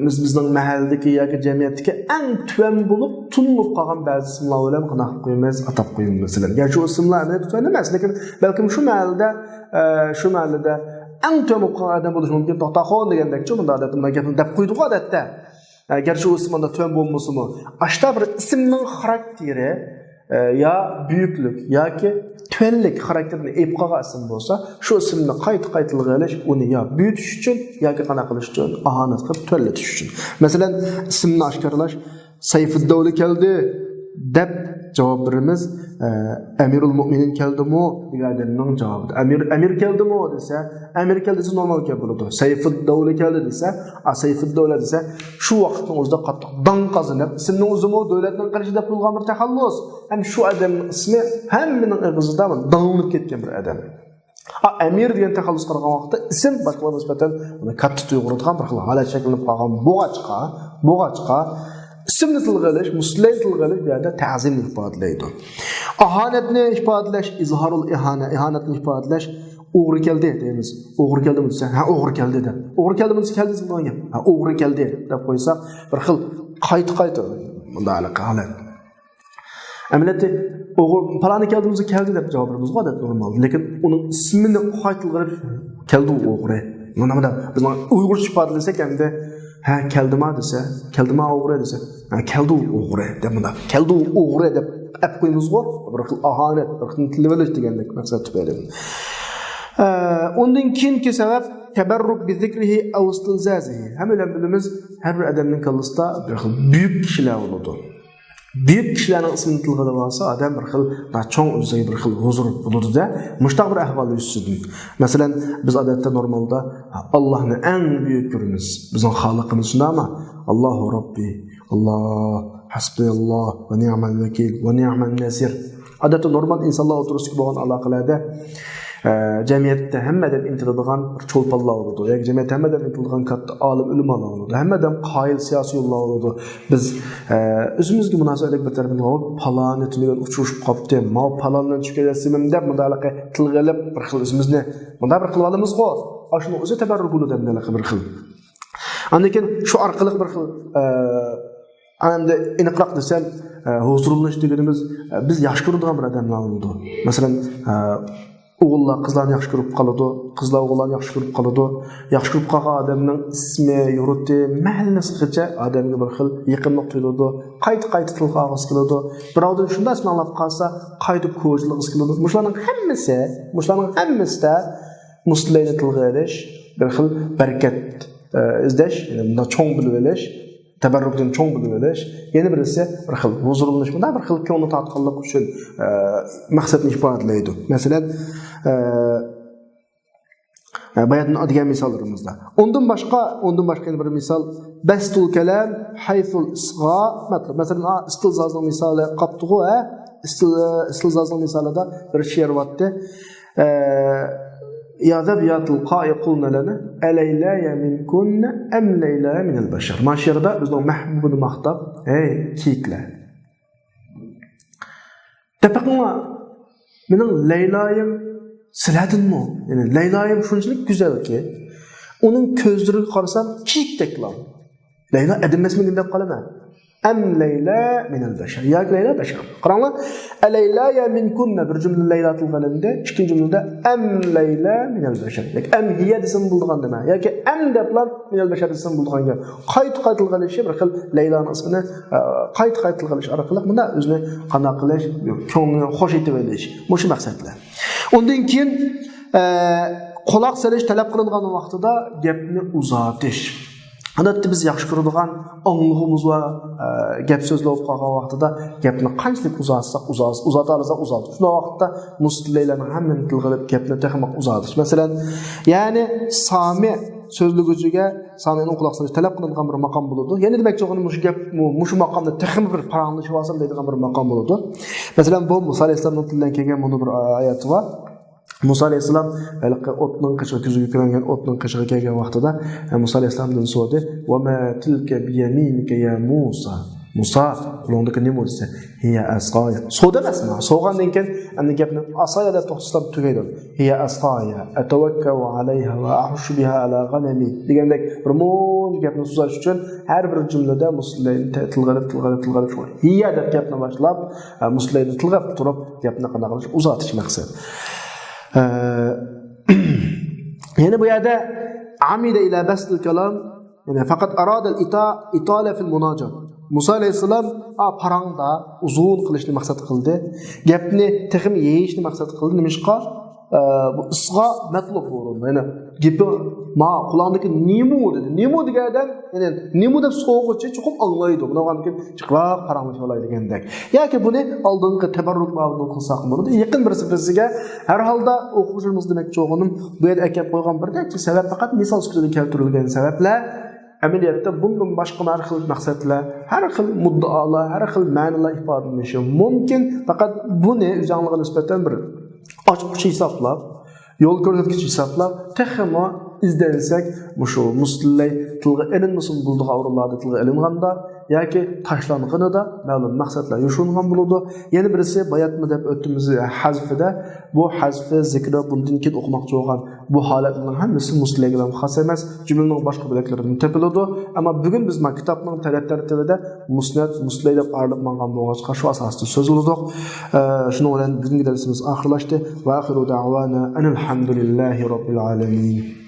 بىز بىزنىڭ مەھەللىدىكى ياكى جەمئىيەتتىكى ئەڭ تۆۋەن بولۇپ، تونۇلۇپ قالغان بەزى ئىسىملار بىلەن قانداق قىلىپ قويىمىز، ئاتاپ قويىمىز. مەسىلەن، گەرچە ئۇ ئىسىملار ئەمەلىيەتتە تۆۋەن ئەمەس، لېكىن بەلكىم شۇ مەھەللىدە، ئە، شۇ مەھەللىدە ئەڭ تۆۋەن بولۇپ قالغان ئادەم بولۇشى مۇمكىن. توختاخۇن دېگەندەكچۇ، مۇنداق ئادەتتە مۇنداق گەپنى دەپ قويىدىغۇ ئادەتتە. ئە، گەرچە ئۇ ئىسىم ئاندا تۆۋەن بولمىسىمۇ، ئاشتا بىر ئىسىمنىڭ خاراكتېرى، ئە، يا بۈيۈكلۈك ياكى تۆۋەنلىك خاراكتېرىنى ئېلىپ قالغان ئىسىم بولسا، شۇ ئىسىمنى قايتا قايتىلىغا ئېلىش، ئۇنى يا بۈيۈتۈش ئۈچۈن ياكى قانداق قىلىش ئۈچۈن، ئاھانەت قىلىپ تۆۋەنلىتىش ئۈچۈن. مەسىلەن، ئىسىمنى ئاشكارىلاش، سەيفىددەۋلە كەلدى دەپ جاۋاب بېرىمىز. ئە، ئەمىرۇل مۆمىنىن كەلدىمۇ دېگەن ئادەمنىڭ جاۋابىدا، ئەمىر، ئەمىر كەلدىمۇ دېسە، ئەمىر كەلدى دېسە نورمال گەپ بولىدۇ. سەيفىددەۋلە كەلدى دېسە، ئا، سەيفىددەۋلە دېسە، شۇ ۋاقىتنىڭ ئۆزىدە قاتتىق داڭ قازىنىپ، ئىسىمنىڭ ئۆزىمۇ دۆلەتنىڭ قىلىشى دەپ قويۇلغان بىر تەخەللۇس. ھەم شۇ ئادەمنىڭ ئىسمى ھەممىنىڭ ئېغىزىدا داڭلىنىپ كەتكەن بىر ئادەم. ئا، ئەمىر دېگەن تەخەللۇسقا قارىغان ۋاقىتتا ئىسىم باشقىلارغا نىسبەتەن كاتتا تۇيغۇرىدىغان بىر خىل ھالەت شەكىللىنىپ قالغان بولغاچقا، بولغاچقا، ئىسىمنى تىلغا ئېلىش، مۇسلەينى تىلغا ئېلىش بۇ يەردە تەزىمنى ئىپادىلەيدۇ. ئاھانەتنى ئىپادىلەش، ئىزھارۇل ئىھانە، ئىھانەتنى ئىپادىلەش، ئوغرى كەلدى دەيمىز. ئوغرى كەلدىمۇ دېسە، ھە، ئوغرى كەلدى دەپ. ئوغرى كەلدىمۇ دېسە، كەلدى دېسە بولغان گەپ. ھە، ئوغرى كەلدى دەپ قويسا، بىر خىل قايتا-قايتا مۇنداق ھالەت. ئەمەلىيەتتە، ئوغرى، پالانى كەلدىمۇ دېسە، كەلدى دەپ جاۋاب بېرىمىزغۇ، ئادەتتە نورمال. لېكىن ئۇنىڭ ئىسمىنى قايتىلىغا بېرىپ، كەلدى ئۇ ئوغرى. مانا، مانا، بىزنىڭ ئۇيغۇرچە ئىپادىلىسەك ئەمدى، ھە، كەلدىما دېسە، كەلدىما ئوغرى دېسە، ھە، كەلدى ئۇ ئوغرى دەپ مۇنداق. كەلدى ئۇ ئوغرى دەپ ئەپ قويىمىزغۇ، بىر خىل ئاھانەت، بىر خىل تىلىۋېلىش دېگەندەك مەقسەت تۈپەيلى. ئە، ئۇندىن كېيىنكى سەۋەب، تەبەررۇك بىزىكرىھى ئەۋ ئىستىلزازىھى. ھەممە بىلەن بىلىمىز، ھەر بىر ئادەمنىڭ كاللىسىدا بىر خىل بۈيۈك كىشىلەر بولىدۇ. بۈيۈك كىشىلەرنىڭ ئىسمىنى تىلغا ئېلىۋالسا، ئادەم بىر خىل، چوڭ ئۆزىگە بىر خىل ھۇزۇر بولىدۇ-دە، مۇشۇنداق بىر ئەھۋال يۈزىسىدىن. مەسىلەن، بىز ئادەتتە نورمالدا ئاللاھنى ئەڭ بۈيۈك كۆرىمىز. بىزنىڭ خالىقىمىز شۇنداقمۇ؟ ئاللاھۇ رەببى، ئاللاھ، ھەسبىياللاھ ۋە نىئمەل ۋەكىل ۋە نىئمەن نەسىر. ئادەتتە نورمال ئىنسانلار ئوتتۇرىسىدىكى بولغان ئالاقىلەردە، ئە، جەمئىيەتتە ھەممە ئادەم ئىنتىلىدىغان بىر چولپانلار بولىدۇ. ياكى جەمئىيەتتە ھەممە ئادەم ئىنتىلىدىغان كاتتا ئالىم ئۆلىمالار بولىدۇ. ھەممە ئادەم قايىل سىياسىيونلار بولىدۇ. بىز، ئە، ئۆزىمىزگە مۇناسىۋەتلىك بىر تەرىپىمىز، «ۋاي، پالانى تۈنۈگۈن ئۇچرىشىپ قاپتۇ، ماۋۇ پالانىنى چۈشۈرۈپ كەلسىمىم» دەپ مۇنداق تىلغا ئېلىپ، بىر خىل ئۆزىمىزنى مۇنداق بىر قىلىپ ئالىمىزغۇ. ئاشۇنىڭ ئۆزى تەبەررۇك بولىدۇ ھەمدەلىقى بىر خىل. ئاندىن كېيىن شۇ ئارقىلىق بىر خىل، ئە، ئەمدى ئېنىقراق دېسەم، ئە، ھۇزۇرلىنىش دېگىنىمىز، ئە، بىز ياخشى كۆرىدىغان بىر ئادەملەر بولىدۇ. مەسىلەن، ئە، ئوغۇللار قىزلارنى ياخشى كۆرۈپ قالىدۇ، قىزلار ئوغۇللارنى ياخشى كۆرۈپ قالىدۇ. ياخشى كۆرۈپ قالغان ئادەمنىڭ ئىسمى، يۇرتى، مەھەللىسىگىچە ئادەمگە بىر خىل يېقىملىق تۇيۇلىدۇ. قايتا-قايتا تىلغا ئالغۇسى كېلىدۇ. بىراۋدىن شۇنداق ئىسىم ئاڭلاپ قالسا، قايتا كوچىلىغۇسى كېلىدۇ. مۇشۇلارنىڭ ھەممىسى، مۇشۇلارنىڭ ھەممىسىدە مۇسلەينى تىلغا ئېلىش بىر خىل بەرىكەت، ئە، ئىزدەش، يەنى مۇنداق چوڭ بىلىۋېلىش، تەبەررۇكتىن چوڭ بىلىۋېلىش، يەنە بىرسى بىر خىل ھۇزۇرلىنىش، مۇنداق بىر خىل كۆڭلى تارتقانلىق ئۈچۈن، ئە، مەقسەتنى ئىپادىلەيدۇ. مەسىلەن، ئە، ئە، باياتىن دېگەن مىساللىرىمىزدا. ئۇندىن باشقا، ئۇندىن باشقا يەنە بىر مىسال، بەستۇل كەلام ھەيسۇل ئىسغا مەتلۇب. مەسىلەن، ئا، ئىستىلزازنىڭ مىسالى قاپتىغۇ، ھە؟ ئىستىل-، ئىستىلزازنىڭ مىسالىدا بىر شېئىر بارتتى. ئە، يا دەپ ياتىل قائى قۇلنە لەنە، ئەلەيلە يە مىنكۇننە ئەم لەيلە مىنەل بەشەر. مانا شېئىردا ئۆزىنىڭ مەھبۇبىنى ماختاپ، ھەي، كىيىكلەر. دەپ بېقىڭلار، مېنىڭ لەيلايىم سىلەردىنمۇ؟ يەنى لەيلايىم شۇنچىلىك گۈزەلكى، ئۇنىڭ كۆزلىرىگە قارىسام كىيىكتەكلا. لەيلا ئادەم ئەمەسمىكىن دەپ قالىمەن. ئەم لەيلا مىنەل بەشەر. ياكى لەيلا بەشەر. قاراڭلار، ئەلەيلا يا مىنكۇننە بىر جۈملە لەيلا تىلغا ئېلىندى. ئىككىنچى جۈملىدە ئەم لەيلا مىنەل بەشەر. ياكى ئەم ھىيە دېسىمۇ بولىدىغان نېمە. ياكى ئەم دەپلا مىنەل بەشەر دېسىمۇ بولىدىغان گەپ. قايتا قايتىلىغان ئىشى بىر خىل لەيلانىڭ ئىسمىنى، ئە، قايتا قايتىلىغان ئىش ئارقىلىق مۇنداق ئۆزىنى قانداق قىلىش، كۆڭلىنى خوش ئېتىۋېلىش. مۇشۇ مەقسەتلەر. ئۇندىن كېيىن، ئە، قۇلاق سېلىش تەلەپ قىلىنغان ۋاقتىدا گەپنى ئۇزارتىش. ئادەتتە بىز ياخشى كۆرىدىغان ئاڭلىغۇمىز بار، ئە، گەپ سۆزلەپ قالغان ۋاقتىدا گەپنى قانچىلىك ئۇزارتساق، ئۇزارت-، ئۇزارتالىساق ئۇزارتىش. شۇنداق ۋاقىتتا مۇستىلەيلەرنىڭ ھەممىنى تىلغا ئېلىپ گەپنى تېخىمۇ ئۇزارتىش. مەسىلەن، يەنى سامى سۆزلىگۈچىگە سامىنىڭ قۇلاق سېلىش تەلەپ قىلىنغان بىر ماقام بولىدۇ. يەنە دېمەكچى بولغىنىم مۇشۇ گەپ، مۇ-، مۇشۇ ماقامدا تېخىمۇ بىر پاراڭلىشىۋالسام دەيدىغان بىر ماقام بولىدۇ. مەسىلەن، بۇ مۇسا ئەلەيھىسسالامنىڭ تىلىدىن كەلگەن مۇنۇ بىر ئايەت بار. مۇسا ئەلەيھىسسالام ھېلىقى ئوتنىڭ قېشىغا، كۆزىگە كۆرۈنگەن ئوتنىڭ قېشىغا كەلگەن ۋاقتىدا، ئە، مۇسا ئەلەيھىسسالامدىن سورىدى، «ۋە ما تىلكە بىيەمىنىكە يا مۇسا؟» مۇسا، قولۇڭدىكى نېمە دېسە، هي عصاي. سودا ئەمەسمۇ؟ سوغاندىن كېيىن ئەمدى گەپنى ئاسايا دەپ توختىسام تۈگەيدۇ. هي عصاي أتوكأ عليها وأهش بها على غنمي دېگەندەك بىر مۇنچە گەپنى سوزاش ئۈچۈن ھەر بىر جۈملىدە مۇسلەينى تىلغا ئېلىپ، تىلغا ئېلىپ، تىلغا ئېلىپ، شۇ هىيە دەپ گەپنى باشلاپ، ئە، مۇسلەينى تىلغا ئېلىپ تۇرۇپ گەپنى قانداق قىلىش، ئۇزارتىش مەقسەت. ئە، يەنە بۇ يەردە عمد إلى بسط الكلام، يەنى فقط أراد الإطالة في المناجاة. مۇسا ئەلەيھىسسالام، ئا، پاراڭدا ئۇزۇن قىلىشنى مەقسەت قىلدى. گەپنى تېخىمۇ يېيىشنى مەقسەت قىلدى. نېمىشقا؟ ئە، بۇ ئىسغا مەتلۇب بولۇندى. يەنى گېپى ما قۇلاقتىكى نېمو دېدى. نېمو دېگەن ئادەم، يەنى نېمو دەپ سوغىغۇچە چوقۇم ئاڭلايدۇ. بۇنىڭغا كېيىن جىقراق پاراڭلىشىۋالاي دېگەندەك. ياكى بۇنى ئالدىنقى تەبەررۇك بابىدىن قىلساق بولىدۇ. يېقىن بىرسى بىرسىگە، ھەر ھالدا ئوقۇغۇچىمىز دېمەكچى بولغىنىم، بۇ يەردە ئەكەپ قويغان بىر نەچچە سەۋەب پەقەت مىسال سۈپىتىدە كەلتۈرۈلگەن سەۋەبلەر. ئەمەلىيەتتە بۇندىن باشقا ھەر خىل مەقسەتلەر، ھەر خىل مۇددىئالار، ھەر خىل مەنىلەر ئىپادىلىنىشى مۇمكىن. پەقەت بۇنى ئۆزۈڭلارغا نىسبەتەن بىر ئاچقۇچ ھېسابلاپ، يول كۆرسەتكۈچ ھېسابلاپ، تېخىمۇ ئىزدەنسەك، مۇشۇ مۇسلەي تىلغا ئېلىنمىسىمۇ بولىدىغان ئورۇنلاردا تىلغا ئېلىنغاندا ياكى تاشلانغىنىدا مەلۇم مەقسەتلەر يوشۇرۇنغان بولىدۇ. يەنە بىرسى، باياتمۇ دەپ ئۆتتۇم، ھەزفىدە، بۇ ھەزفى، زىكرى، بۇندىن كېيىن ئوقۇماقچى بولغان بۇ ھالەتلەرنىڭ ھەممىسى مۇسلەيگىلا خاس ئەمەس، جۈملىنىڭ باشقا بۆلەكلىرىدىمۇ تېپىلىدۇ. ئەمما بۈگۈن بىز مانا كىتابنىڭ تەرەپ تەرتىبىدە مۇسنەد، مۇسلەي دەپ ئايرىلىپ ماڭغان بولغاچقا، شۇ ئاساستا سۆزلىدۇق. ئە، شۇنىڭ بىلەن بۈگۈنكى دەرسىمىز ئاخىرلاشتى. وآخر دعوانا أن الحمد لله رب العالمين.